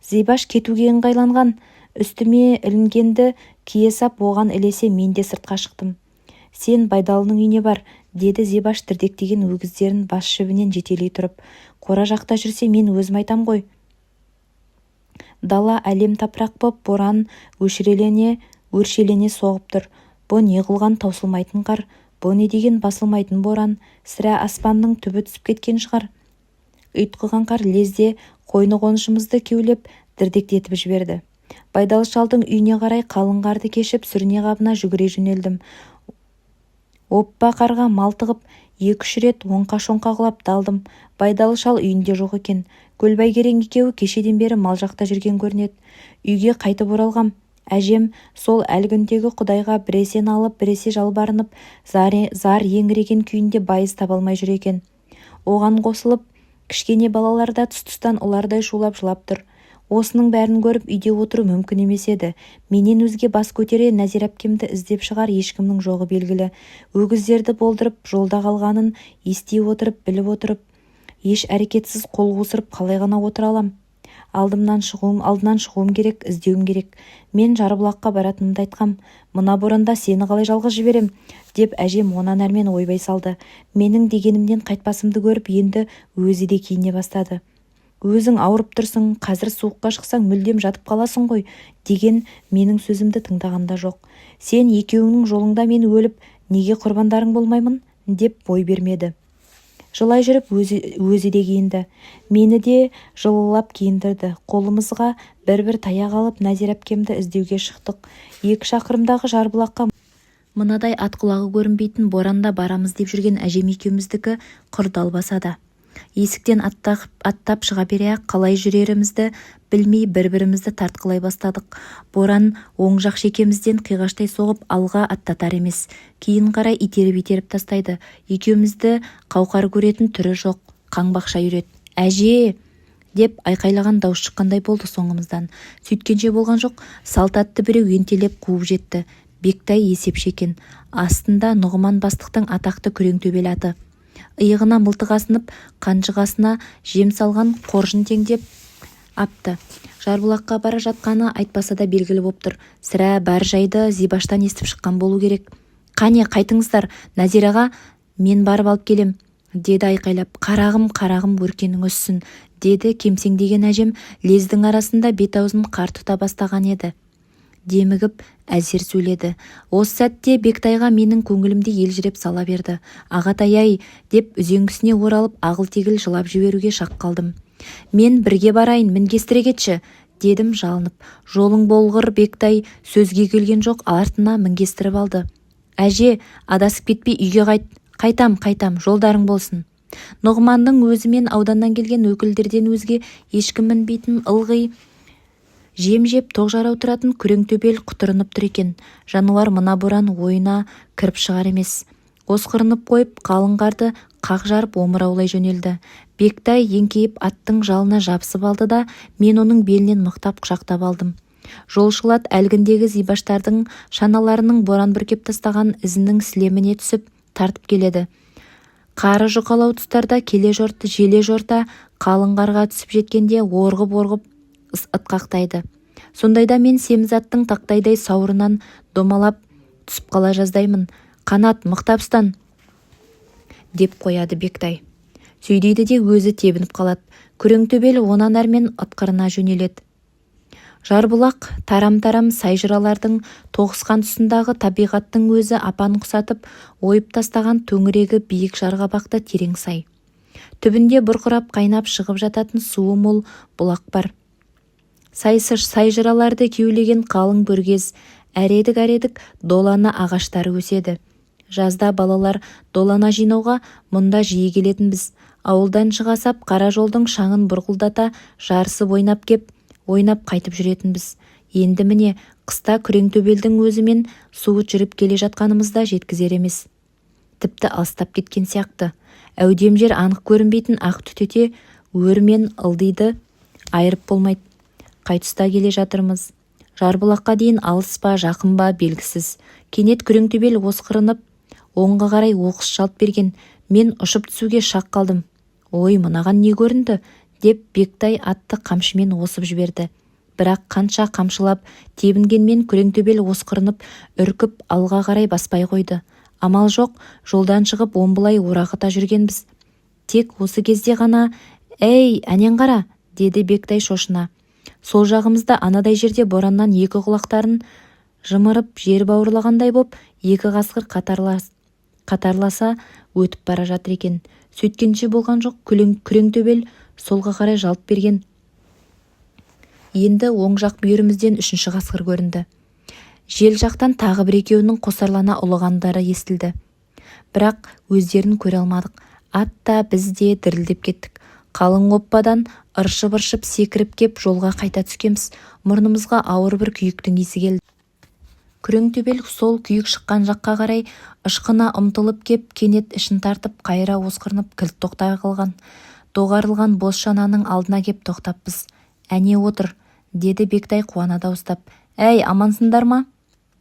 Зибаш кетуге ыңғайланған. Үстіме ілінгенді кие сап оған ілесе мен де сыртқа шықтым. Сен Байдалының үйіне бар, деді Зибаш дірдектеген өгіздерін бас жібінен жетелей тұрып. Қора жақта жүрсе мен өзім айтам ғой. Дала әлем-тапырақ боп, боран өршелене соғып тұр. Бұ не қылған таусылмайтын қар, бұ не деген басылмайтын боран? Сірә, аспанның түбі түсіп кеткен шығар. Ұйтқыған қар лезде қойны-қоншымызды кеулеп, дірдектетіп жіберді. Байдалы шалдың үйіне қарай қалың қарды кешіп, сүріне-қабына жүгіре жөнелдім. Оппа қарға малтығып, екі-үш рет оңқа-шоңқа құлап та алдым. Байдалы шал үйінде жоқ екен. Көлбай керең екеуі кешеден бері мал жақта жүрген көрінеді. Үйге қайтып оралғам. Әжем сол әлгіндегі құдайға біресе налып, біресе жалбарынып, зар еңіреген күйінде байыз таба алмай жүр екен. Оған қосылып, кішкене балалар да тұс-тұстан ұлардай шулап жылап тұр. Осының бәрін көріп үйде отыру мүмкін емес еді. Менен өзге бас көтере Нәзира әпкемді іздеп шығар ешкімнің жоғы белгілі. Өгіздерді болдырып, жолда қалғанын ести отырып, біліп отырып, еш әрекетсіз қол қусырып қалай ғана отыра алам? Алдынан шығуым керек, іздеуім керек. Мен Жарбұлаққа баратынымды айтқам. Мына боранда сені қалай жалғыз жіберем, деп әжем онан әрмен ойбай салды. Менің дегенімнен қайтпасымды көріп, енді өзі де киіне бастады. Өзің ауырып тұрсың, қазір суыққа шықсаң мүлдем жатып қаласың ғой, деген менің сөзімді тыңдаған да жоқ. Сен екеуіңнің жолыңда мен өліп, неге құрбандарың болмаймын, деп бой бермеді. Жылай жүріп өзі де киінді. Мені де жылылап киіндірді. Қолымызға бір-бір таяқ алып, Нәзира әпкемді іздеуге шықтық. 2 шақырымдағы Жарбұлаққа мынадай ат құлағы көрінбейтін боранда барамыз деп жүрген әжем екеуміздікі құр далбасада. Есіктен аттап шыға бере-ақ қалай жүрерімізді білмей бір-бірімізді тартқылай бастадық. Боран оң жақ шекемізден қиғаштай соғып, алға аттатар емес, кейін қарай итеріп-итеріп тастайды. Екеумізді қауқар көретін түрі жоқ, қаңбақша үйрет. Әже! Деп айқайлаған дауыс шыққандай болды соңымыздан. Сөйткенше болған жоқ, салт атты біреу ентелеп қуып жетті. Бектай есепші екен. Астында Нұғыман бастықтың атақты күрең төбел аты. Иығына мылтық асынып, қанжығасына жем салған қоржын теңдеп апты. Жарбұлаққа бара жатқаны айтпаса да белгілі боп тұр. Сірә, бар жайды Зибаштан естіп шыққан болу керек. Қане, қайтыңыздар, Нәзираға мен барып алып келем, деді айқайлап. Қарағым, қарағым, өркенің өссін, деді кемсеңдеген әжем. Лездің арасында бет-аузын қар тұта бастаған еді. Демігіп әзер сөйледі. Осы сәтте Бектайға менің көңілімде елжіреп сала берді. Ағатай-ай, деп үзеңгісіне оралып, ағыл-тегіл жылап жіберуге шақ қалдым. Мен бірге барайын, мінгестіре кетші, дедім жалынып. Жолың болғыр, Бектай сөзге келген жоқ, артына мінгестіріп алды. Әже, адасып кетпей үйге қайт. Қайтам, қайтам, жолдарың болсын. Нұғыманның өзімен ауданнан келген өкілдерден өзге ешкім мінбейтін, ылғи жем жеп тоқ жарау тұратын күрең төбел құтырынып тұр екен. Жануар мына боран ойына кіріп шығар емес. Осқырынып қойып, қалың қарды қақ жарып омыраулай жөнелді. Бектай еңкейіп аттың жалына жабысып алды да, мен оның белінен мықтап құшақтап алдым. Жолшыл ат әлгіндегі Зибаштардың шаналарының боран бүркеп тастаған ізінің сілеміне түсіп тартып келеді. Қары жұқалау тұстарда келе жорта, желе жорта қалың қарға түсіп жеткенде орғып-орғып ытқақтайды. Сондайда мен семіз аттың тақтайдай сауырынан домалап түсіп қала жаздаймын. Қанат, мықтап ұстан, деп қояды Бектай. Сөйдейді де өзі тебініп қалады. Күрең төбел онан әрмен ытқырына жөнеледі. Жарбұлақ тарам-тарам сай-жыралардың тоғысқан тұсындағы табиғаттың өзі апан құсатып, ойып тастаған төңірегі биік жарқабақты терең сай. Түбінде бұрқырап қайнап шығып жататын суы мол бұлақ бар. Сай-жыраларды кеулеген қалың бүргез, әредік-әредік долана ағаштары өседі. Жазда балалар долана жинауға мұнда жиі келетінбіз. Ауылдан шыға сап қара жолдың шаңын бұрқылдата жарысып ойнап кеп, ойнап қайтып жүретінбіз. Енді міне қыста күреңтөбелдің өзімен суыт жүріп келе жатқанымызда жеткізер емес. Тіпті алыстап кеткен сияқты. Әудем жер анық көрінбейтін ақ түтете өр мен ылдиды айырып болмайды. Қай тұста келе жатырмыз? Жарбұлаққа дейін алыс па, жақын ба, белгісіз. Кенет күреңтөбел осқырынып, оңға қарай оқыс жалт берген. Мен ұшып түсуге шақ қалдым. Ой, мынаған не көрінді, деп Бектай атты қамшымен осып жіберді. Бірақ қанша қамшылап тебінгенмен күреңтөбел осқырынып үркіп алға қарай баспай қойды. Амал жоқ, жолдан шығып омбылай орағыта жүргенбіз. Тек осы кезде ғана: «Әй, әнең қара!» – деді Бектай шошына. Сол жағымызда, анадай жерде бораннан екі құлақтарын жымырып жер бауырлағандай боп, екі қасқыр қатарласа өтіп бара жатыр екен. Сөйткенше болған жоқ, күреңтөбел солға қарай жалт берген. Енді оң жақ бүйірімізден үшінші қасқыр көрінді. Жел жақтан тағы бір-екеуінің қосарлана ұлығандары естілді. Бірақ өздерін көре алмадық. Ат та, біз де дірілдеп кеттік. Қалың оппадан ыршып-ыршып секіріп кеп, жолға қайта түскенбіз, мұрнымызға ауыр бір күйіктің иісі келді. Күреңтөбел сол күйік шыққан жаққа қарай ышқына ұмтылып кеп, кенет ішін тартып, қайыра осқырынып кілт тоқтай қалған. Доғарылған бос шананың алдына кеп тоқтаппыз. «Әне отыр!» – деді Бектай қуана дауыстап. «Әй, амансыңдар ма?»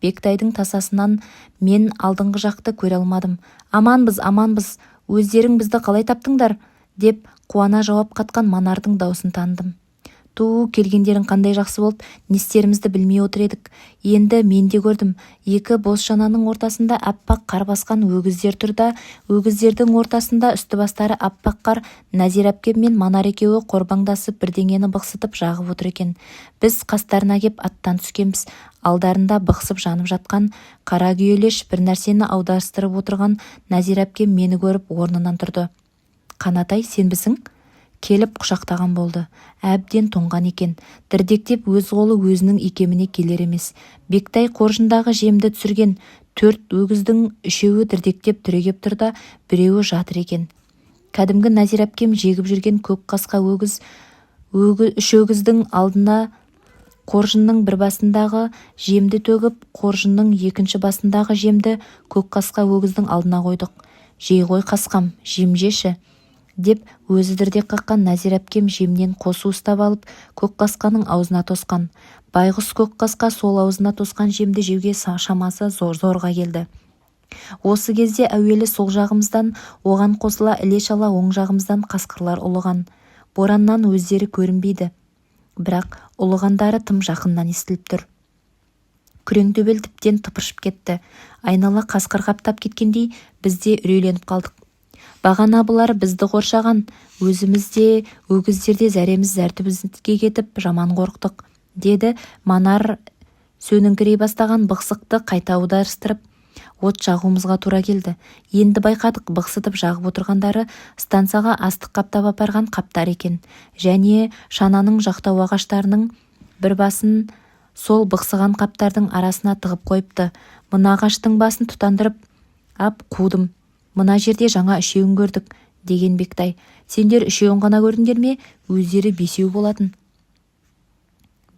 Бектайдың тасасынан мен алдыңғы жақты көре алмадым. «Аманбыз, аманбыз! Өздерің бізді қалай таптыңдар?» – деп қуана жауап қатқан Манардың даусын таныдым. «Ту, келгендерің қандай жақсы болды, не істерімізді білмей отыр едік». Енді мен де көрдім: екі бос шананың ортасында аппақ қар басқан өгіздер тұр да, өгіздердің ортасында үсті-бастары аппақ қар Нәзира әпкем мен Манар екеуі қорбаңдасып бірдеңені бықсытып жағып отыр екен. Біз қастарына кеп аттан түскенбіз, алдарында бықсып жанып жатқан қара күйелеш бір нәрсені аударыстырып отырған Нәзира әпкем мені көріп орнынан тұрды. «Қанатай, сенбісің?» Келіп құшақтаған болды. Әбден тоңған екен. Дірдектеп өз қолы өзінің икеміне келер емес. Бектай қоржындағы жемді түсірген. Төрт өгіздің үшеуі дірдектеп түрегеп тұр да, біреуі жатыр екен. Кәдімгі Нәзира әпкем жегіп жүрген көк қасқа өгіз. Үш өгіздің алдына қоржынның бір басындағы жемді төгіп, қоржынның екінші басындағы жемді көк қасқа өгіздің алдына қойдық. «Жей ғой, қасқам, жем жеші», – деп өзі дірдек қаққан Нәзира әпкем жемнен қос уыстап алып, көк қасқаның аузына тосқан. Байғұс көк қасқа сол аузына тосқан жемді жеуге шамасы зорға келді. Осы кезде әуелі сол жағымыздан, оған қосыла іле-шала оң жағымыздан қасқырлар ұлыған. Бораннан өздері көрінбейді, бірақ ұлығандары тым жақыннан естіліп тұр. Күреңтөбел тіптен тыпыршып кетті. Айнала қасқыр қаптап кеткендей, біз де үрейленіп қалдық. Бағана бұлар бізді қоршаған. Өзіміз де, өгіздер де зәреміз зәр түбімізге кетіп, жаман қорықтық, деді Манар. Сөніңкірей бастаған бықсықты қайта аударыстырып, от жағуымызға тура келді. Енді байқадық, бықсытып жағып отырғандары стансаға астық қаптап апарған қаптар екен. Және шананың жақтау ағаштарының бір басын сол бықсыған қаптардың арасына тығып қойыпты. «Мына ағаштың басын тұтандырып ап қудым. Мына жерде жаңа үшеуін көрдік», – деген Бектай. «Сендер үшеуін ғана көрдіңдер ме? Өздері бесеу болатын.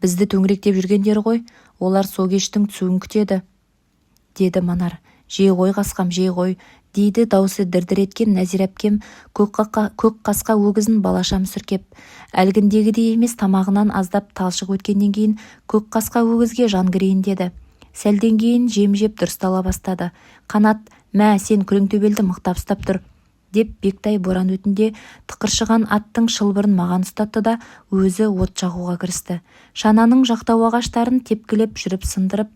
Бізді төңіректеп жүргендері ғой. Олар со кештің түсуін күтеді», – деді Манар. «Жей ғой, қасқам, жей ғой», – дейді даусы дір-дір еткен Нәзира әпкем көк қасқа өгізін балаша мүсіркеп. Әлгіндегідей емес, тамағынан аздап талшық өткеннен кейін көк қасқа өгізге жан кірейін деді. Сәлден кейін жем жеп, дұрыстала бастады. «Қанат, мә, сен күреңтөбелді мықтап ұстап тұр», – деп Бектай боран өтінде тықыршыған аттың шылбырын маған ұстатты да, өзі от жағуға кірісті. Шананың жақтау ағаштарын тепкілеп жүріп сындырып,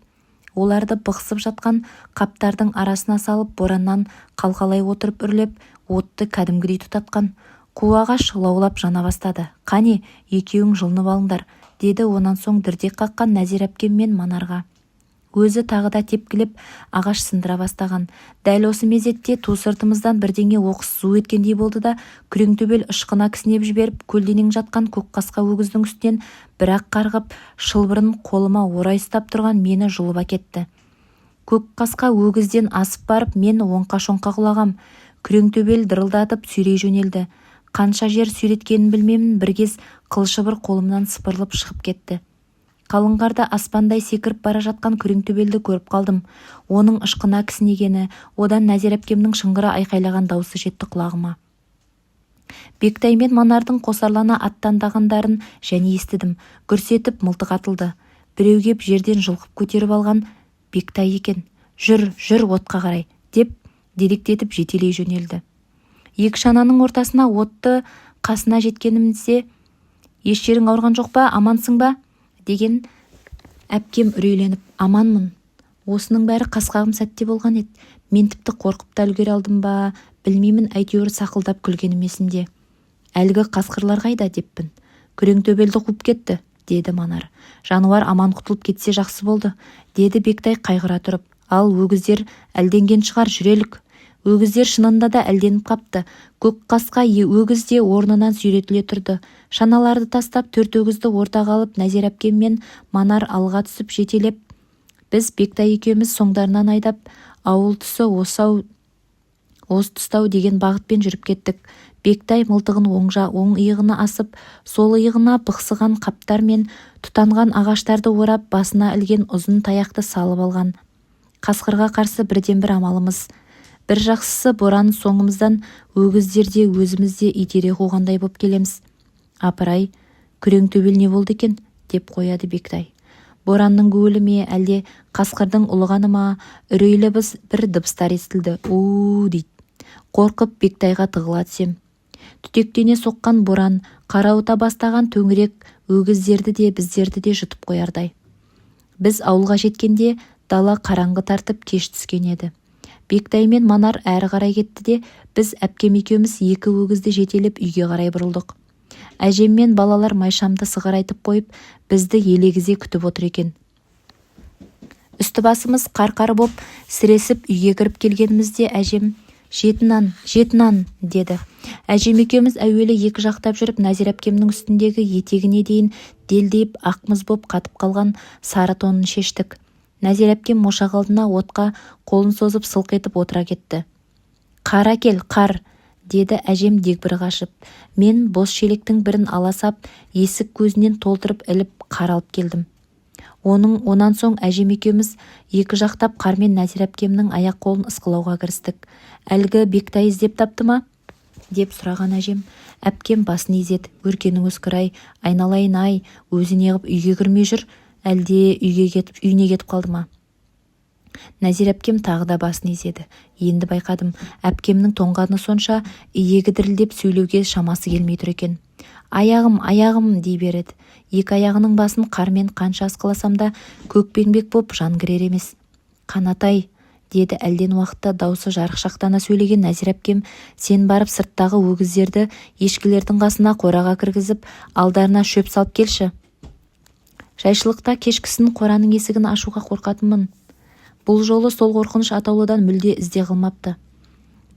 оларды бықсып жатқан қаптардың арасына салып, бораннан қалқалай отырып үрлеп, отты кәдімгідей тұтатқан. Қу ағаш лаулап жана бастады. «Қане, екеуің жылынып алыңдар», – деді онан соң дірдек қаққан Нәзира әпкем мен Манарға. Өзі тағы да тепкілеп ағаш сындыра бастаған. Дәл осы мезетте ту сыртымыздан бірдеңе оқыс зу еткендей болды да, күреңтөбел ышқына кісінеп жіберіп, көлденең жатқан көк қасқа өгіздің үстінен бір-ақ қарғып, шылбырын қолыма орай ұстап тұрған мені жұлып әкетті. Көк қасқа өгізден асып барып, мен оңқа-шоңқа құлағам. Күреңтөбел дырылдатып сүйрей жөнелді. Қанша жер сүйреткенін білмеймін, бір кез қыл қолымнан сыпырылып шығып кетті. Қалың қарда аспандай секіріп бара жатқан күреңтөбелді көріп қалдым. Оның ышқына кісінегені, одан Нәзира әпкемнің шыңғыра айқайлаған даусы жетті құлағыма. Бектай мен Манардың қосарлана аттандағандарын және естідім. Гүрс етіп мылтық атылды. Біреу кеп жерден жұлқып көтеріп алған. Бектай екен. «Жүр, жүр отқа қарай», – деп дедектетіп жетелей жөнелді. Екі шананың ортасына отты қасына жеткенімізде, «Еш жерің ауырған жоқ па, амансың ба?» деген әпкем үрейленіп. «Аманмын. Осының бәрі қас-қағым сәтте болған еді. Мен тіпті қорқып та үлгере алдым ба, білмеймін, әйтеуір сақылдап күлгенім есімде. Әлгі қасқырлар қайда?» деппін. «Күреңтөбелді қуып кетті», – деді Манар. «Жануар аман құтылып кетсе, жақсы болды», – деді Бектай қайғыра тұрып. «Ал өгіздер әлденген шығар, жүрелік». Өгіздер шынында да әлденіп қапты. Көкқасқа өгіз де орнынан сүйретіле тұрды. Шаналарды тастап, төрт өгізді ортаға алып, Нәзира әпкем мен Манар алға түсіп жетелеп, біз Бектай екеуміз соңдарынан айдап, ауыл тұсы осы-ау, осы тұста-ау деген бағытпен жүріп кеттік. Бектай мылтығын оң иығына асып, сол иығына бықсыған қаптар мен тұтанған ағаштарды орап, басына ілген ұзын таяқты салып алған. Қасқырға қарсы бірден-бір амалымыз. Бір жақсысы, боран соңымыздан өгіздер де, өзіміз де итере қуғандай боп келеміз. «Апырай, күреңтөбел не болды екен?» деп қояды Бектай. Боранның гуілі ме, әлде қасқырдың ұлығаны ма, үрейлі бір дыбыстар естілді. «У-у!» дейді. Қорқып, Бектайға тығыла түсем. Түтектене соққан боран қарауыта бастаған төңірек өгіздерді де, біздерді де жұтып қоярдай. Біз ауылға жеткенде дала қараңғы тартып, кеш түскен еді. Бектай мен Манар әрі қарай кетті де, біз әпкем екеуміз екі өгізді жетелеп, үйге қарай бұрылдық. Әжем мен балалар майшамды сығырайтып қойып, бізді елегізе күтіп отыр екен. Үсті-басымыз қар-қар боп, сіресіп үйге кіріп келгенімізде әжем: «Жеті нан, жеті нан!» – деді. Әжем екеуміз әуелі екі жақтап жүріп, Нәзира әпкемнің үстіндегі етегіне дейін делдиіп ақ мұз боп қатып қалған сары тонын шештік. Нәзира әпкем ошақ алдына отқа қолын созып, сылқ етіп отыра кетті. «Қар әкел, қар!» – деді әжем дегбірі қашып. Мен бос шелектің бірін ала сап, есік көзінен толтырып іліп, қар алып келдім. Онан соң әжем екеуміз екі жақтап қармен Нәзира әпкемнің аяқ-қолын ысқылауға кірістік. «Әлгі Бектай іздеп тапты ма?» деп сұраған әжем. Әпкем басын изеді. «Өркенің өскір-ай, айналайын-ай, өзі неғып үйге кірмей жүр, әлде үйіне кетіп қалды ма?» Нәзира әпкем тағы да басын изеді. Енді байқадым, әпкемнің тоңғаны сонша, иегі дірілдеп, сөйлеуге шамасы келмей тұр екен. «Аяғым, аяғым!» дей береді. Екі аяғының басын қармен қанша ысқыласам да, көкпеңбек боп жан кірер емес. «Қанатай, – деді әлден уақытта даусы жарықшақтана сөйлеген Нәзира әпкем, – сен барып сырттағы өгіздерді ешкілердің қасына, қораға кіргізіп, алдарына шөп салып келші». Жайшылықта кешкісін қораның есігін ашуға қорқатынмын. Бұл жолы сол қорқыныш атаулыдан мүлде ізде қалмапты.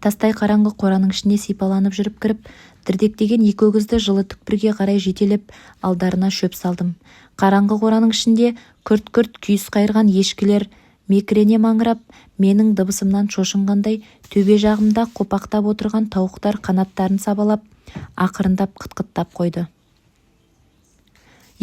Тастай қараңғы қораның ішіне сипаланып жүріп кіріп, дірдектеген екі өгізді жылы түкпірге қарай жетелеп, алдарына шөп салдым. Қараңғы қораның ішінде күрт-күрт күйіс қайырған ешкілер мекірене маңырап, менің дыбысымнан шошынғандай, төбе жағымда қопақтап отырған тауықтар қанаттарын сабалап, ақырындап қыт-қыттап қойды.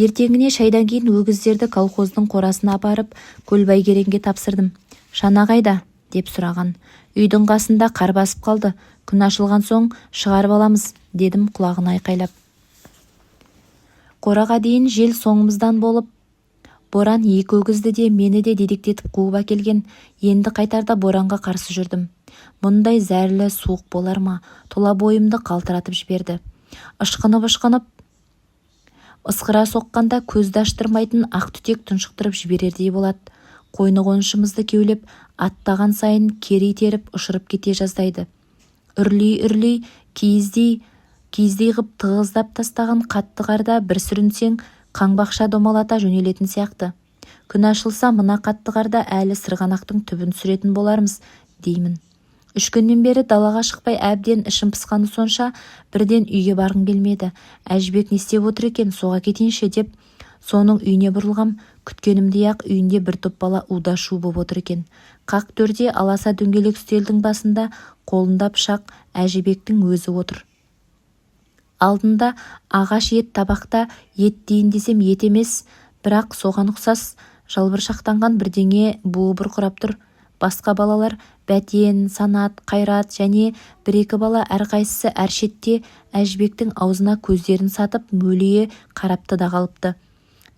Ертеңіне шайдан кейін өгіздерді колхоздың қорасына апарып, Көлбай Кереңге тапсырдым. «Шана қайда?» деп сұраған. «Үйдің қасында қар басып қалды. Күн ашылған соң шығарып аламыз», – дедім құлағына айқайлап. Қораға дейін жел соңымыздан болып, боран екі өгізді де, мені де дедектетіп қуып әкелген. Енді қайтарда боранға қарсы жүрдім. Мұндай зәрлі суық болар ма? Тұла бойымды қалтыратып жіберді. Ышқынып-ышқынып ысқыра соққанда көзді аштырмайтын ақ түтек тұншықтырып жіберердей болады. Қойны-қоншымызды кеулеп, аттаған сайын кері итеріп, ұшырып кете жаздайды. Үрлей-үрлей киіздей киіздей ғып тығыздап тастаған қатты қарда бір сүрінсең, қаңбақша домалата жөнелетін сияқты. Күн ашылса, мына қатты қарда әлі сырғанақтың түбін түсіретін болармыз деймін. 3 күннен бері далаға шықпай әбден ішім пысқаны сонша, бірден үйге барғым келмеді. Әжібек не істеп отыр екен, соға кетейінші деп, соның үйіне бұрылғам, күткенімдей-ақ үйінде бір топ бала уда-шу боп отыр екен. Қақ төрде аласа дөңгелек үстелдің басында қолында пышақ Әжібектің өзі отыр. Алдында ағаш ет табақта ет дейін десем ет емес, бірақ соған ұқсас жалбыршақтанған бірдеңе буы бұрқырап тұр. Басқа балалар Бәтен, Санат, Қайрат және бір-екі бала әрқайсысы әр шетте Әжібектің аузына көздерін сатып, мөлие қарапты да қалыпты.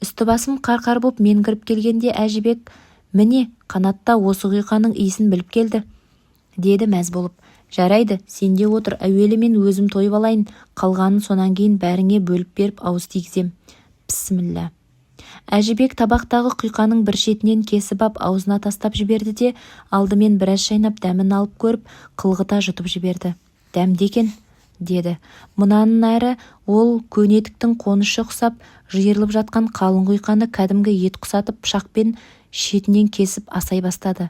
Үсті-басым қар-қар боп мен кіріп келгенде Әжібек: «Міне, Қанат та осы құйқаның иісін біліп келді. Деді мәз болып. Жарайды, сен де отыр. Әуелі мен өзім тойып алайын, қалғанын сонан кейін бәріңе бөліп беріп ауыз тигізем. Пісміллә! Әжібек табақтағы құйқаның бір шетінен кесіп ап аузына тастап жіберді де, алдымен біраз шайнап дәмін алып көріп, қылғыта жұтып жіберді. Дәмді екен, деді. Мұнан әрі ол көне етіктің қонышы құсап жиырылып жатқан қалың құйқаны кәдімгі ет құсатып пышақпен шетінен кесіп асай бастады.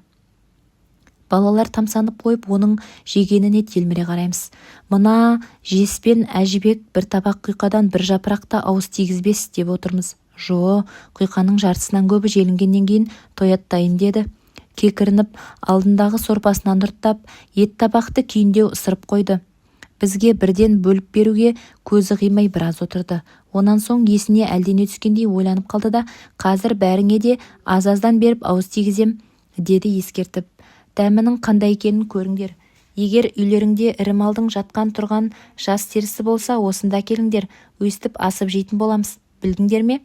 Балалар тамсанып қойып, оның жегеніне телміре қараймыз. Мына жеспен Әжібек бір табақ құйқадан бір жапырақ та ауыз тигізбес деп отырмыз. Жо, құйқаның жартысынан көбі желінгеннен кейін тояттайын, деді кекірініп. Алдындағы сорпасынан ұрттап, ет табақты күйіндеу ысырып қойды. Бізге бірден бөліп беруге көзі қимай біраз отырды. Онан соң есіне әлдене түскендей ойланып қалды да, қазір бәріңе де аз-аздан беріп ауыз тигізем, деді ескертіп. Дәмінің қандай екенін көріңдер. Егер үйлеріңде ірі малдың жатқан-тұрған жас терісі болса, осында әкеліңдер, өстіп асып жейтін боламыз, білдіңдер ме?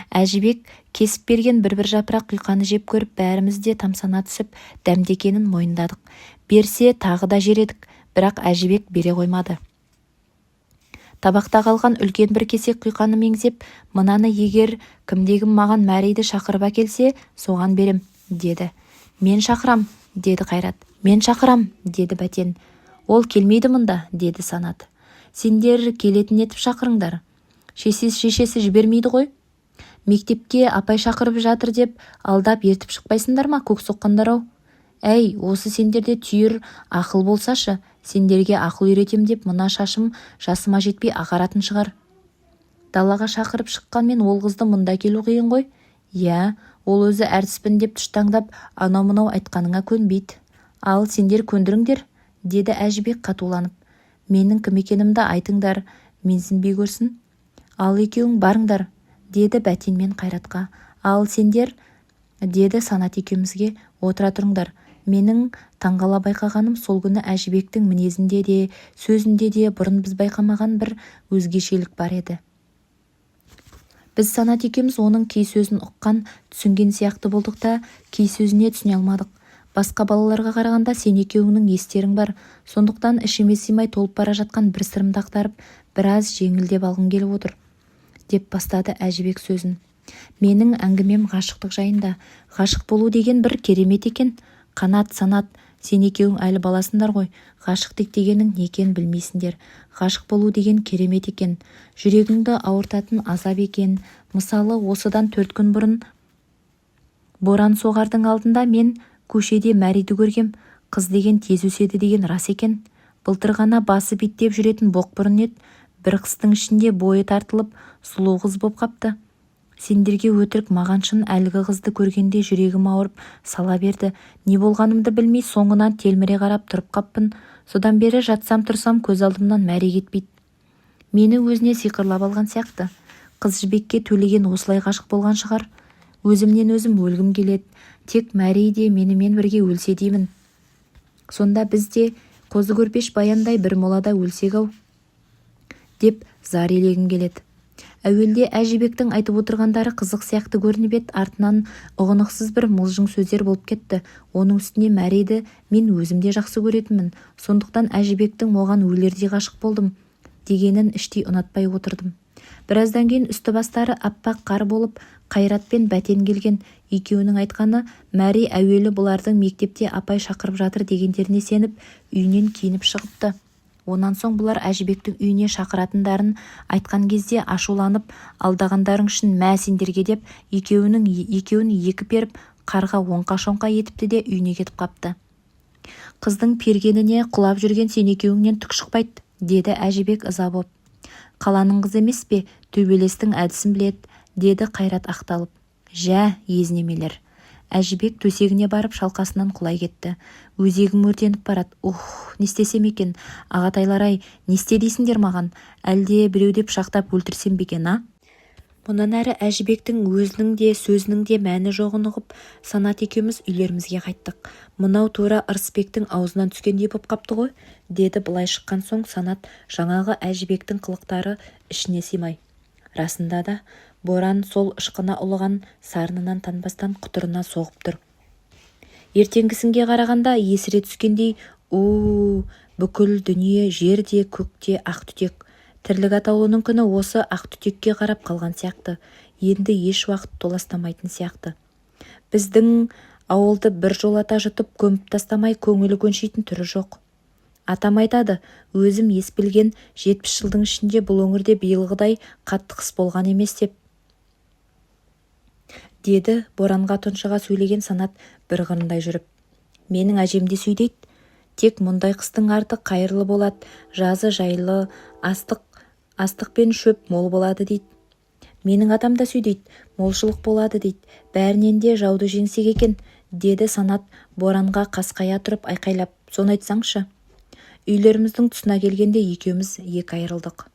Әжібек кесіп берген бір-бір жапырақ құйқаны жеп көріп, бәріміз де тамсана түсіп, дәмді екенін мойындадық. Берсе, тағы да жер едік, бірақ Әжібек бере қоймады. Табақта қалған үлкен бір кесек құйқаны меңзеп, мынаны егер кімде-кім маған Мәриді шақырып әкелсе, соған берем, деді. Мен шақырам, деді Қайрат. Мен шақырам, деді Бәтен. Ол келмейді мұнда, деді Санат. Сендер келетін етіп шақырыңдар. Шешесі жібермейді ғой. Мектепке апай шақырып жатыр деп алдап ертіп шықпайсыңдар ма, көк соққандар-ау? Әй, осы сендерде түйір ақыл болсашы, сендерге ақыл үйретем деп мына шашым жасыма жетпей ағаратын шығар. Далаға шақырып шыққанмен ол қызды мұнда әкелу қиын ғой. Иә, ол өзі әртіспін деп тыштаңдап, анау-мынау айтқаныңа көнбейді. Ал сендер көндіріңдер, деді Әжібек қатуланып. Менің кім екенімді айтыңдар, менсінбей көрсін. Ал екеуің барыңдар, деді Бәтен мен Қайратқа. Ал сендер, деді Санат екеумізге, отыра тұрыңдар. Менің таңғала байқағаным, сол күні Әжібектің мінезінде де, сөзінде де бұрын біз байқамаған бір өзгешелік бар еді. Біз Санат екеуміз оның кей сөзін ұққан, түсінген сияқты болдық та, кей сөзіне түсіне алмадық. Басқа балаларға қарағанда сен екеуіңнің естерің бар, сондықтан ішіме сыймай толып бара жатқан бір сырымды ақтарып, біраз жеңілдеп алғым келіп отыр, деп бастады Әжібек сөзін. Менің әңгімем ғашықтық жайында. Ғашық болу деген бір керемет екен. Қанат, Санат, сен екеуің әлі баласыңдар ғой, ғашықтық дегеннің не екенін білмейсіңдер. Ғашық болу деген керемет екен. Жүрегіңді ауыртатын азап екен. Мысалы, осыдан 4 күн бұрын боран соғардың алдында мен көшеде Мәриді көргем. Қыз деген тез өседі деген рас екен. Былтыр ғана басы биттеп жүретін боқмұрын еді, бір қыстың ішінде бойы тартылып, сұлу қыз боп қапты. Сендерге өтірік, маған шын, әлгі қызды көргенде жүрегім ауырып сала берді. Не болғанымды білмей, соңынан телміре қарап тұрып қаппын. Содан бері жатсам тұрсам көз алдымнан Мәри кетпейді. Мені өзіне сиқырлап алған сияқты. Қыз Жібекке Төлеген осылай ғашық болған шығар. Өзімнен өзім өлгім келеді. Тек Мәри де менімен бірге өлсе деймін. Сонда біз де Қозы Көрпеш Баяндай бір молада өлсек-ау деп зар илегім келеді. Әуелде Әжібектің айтып отырғандары қызық сияқты көрініп еді, артынан ұғынықсыз бір мылжың сөздер болып кетті. Оның үстіне Мәриді мен өзім де жақсы көретінмін. Сондықтан Әжібектің оған өлердей ғашық болдым дегенін іштей ұнатпай отырдым. Біраздан кейін үсті-бастары аппақ қар болып Қайрат пен Бәтен келген. Екеуінің айтқаны, Мәри әуелі бұлардың мектепте апай шақырып жатыр дегендеріне сеніп, үйінен киініп шығыпты. Онан соң бұлар Әжібектің үйіне шақыратындарын айтқан кезде ашуланып, алдағандарың үшін мә сендерге деп екеуін екі періп, қарға оңқа-шоңқа етіпті де үйіне кетіп қапты. Қыздың пергеніне құлап жүрген сен екеуіңнен түк шықпайды, деді Әжібек ыза боп. Қаланың қызы емес пе, төбелестің әдісін біледі, деді Қайрат ақталып. Жә, езнемелер. Әжібек төсегіне барып шалқасынан құлай кетті. Өзегім өртеніп барады. Ух, не істесем екен? Ағатайлар-ай, не істе дейсіңдер маған? Әлде біреуді пышақтап өлтірсем бе екен, а? Мұнан әрі Әжібектің өзінің де, сөзінің де мәні жоғын ұғып, Санат екеуміз үйлерімізге қайттық. Мынау тура Ырысбектің аузынан түскендей боп қапты ғой, деді былай шыққан соң Санат, жаңағы Әжібектің қылықтары ішіне сыймай. Расында да, боран сол ышқына ұлыған сарынынан танбастан құтырына соғып тұр. Ертеңгісінге қарағанда есіре түскендей У-у, бүкіл дүние жер де, көк те ақ түтек. Тірлік атаулының күні осы ақ түтекке қарап қалған сияқты. Енді еш уақыт толастамайтын сияқты. Біздің ауылды біржолата жұтып көміп тастамай көңілі көншитін түрі жоқ. Атам айтады, өзім ес білген 70 жылдың ішінде бұл өңірде биылғыдай қатты қыс болған емес деп, деді боранға тұншыға сөйлеген Санат бір қырындай жүріп. Менің әжем де сөйдейді. Тек мұндай қыстың арты қайырлы болады, жазы жайлы, астық пен шөп мол болады дейді. Менің атам да сөйдейді, молшылық болады дейді. Бәрінен де жауды жеңсек екен, деді Санат боранға қасқая тұрып айқайлап. Соны айтсаңшы. Үйлеріміздің тұсына келгенде екеуміз екі айырылдық.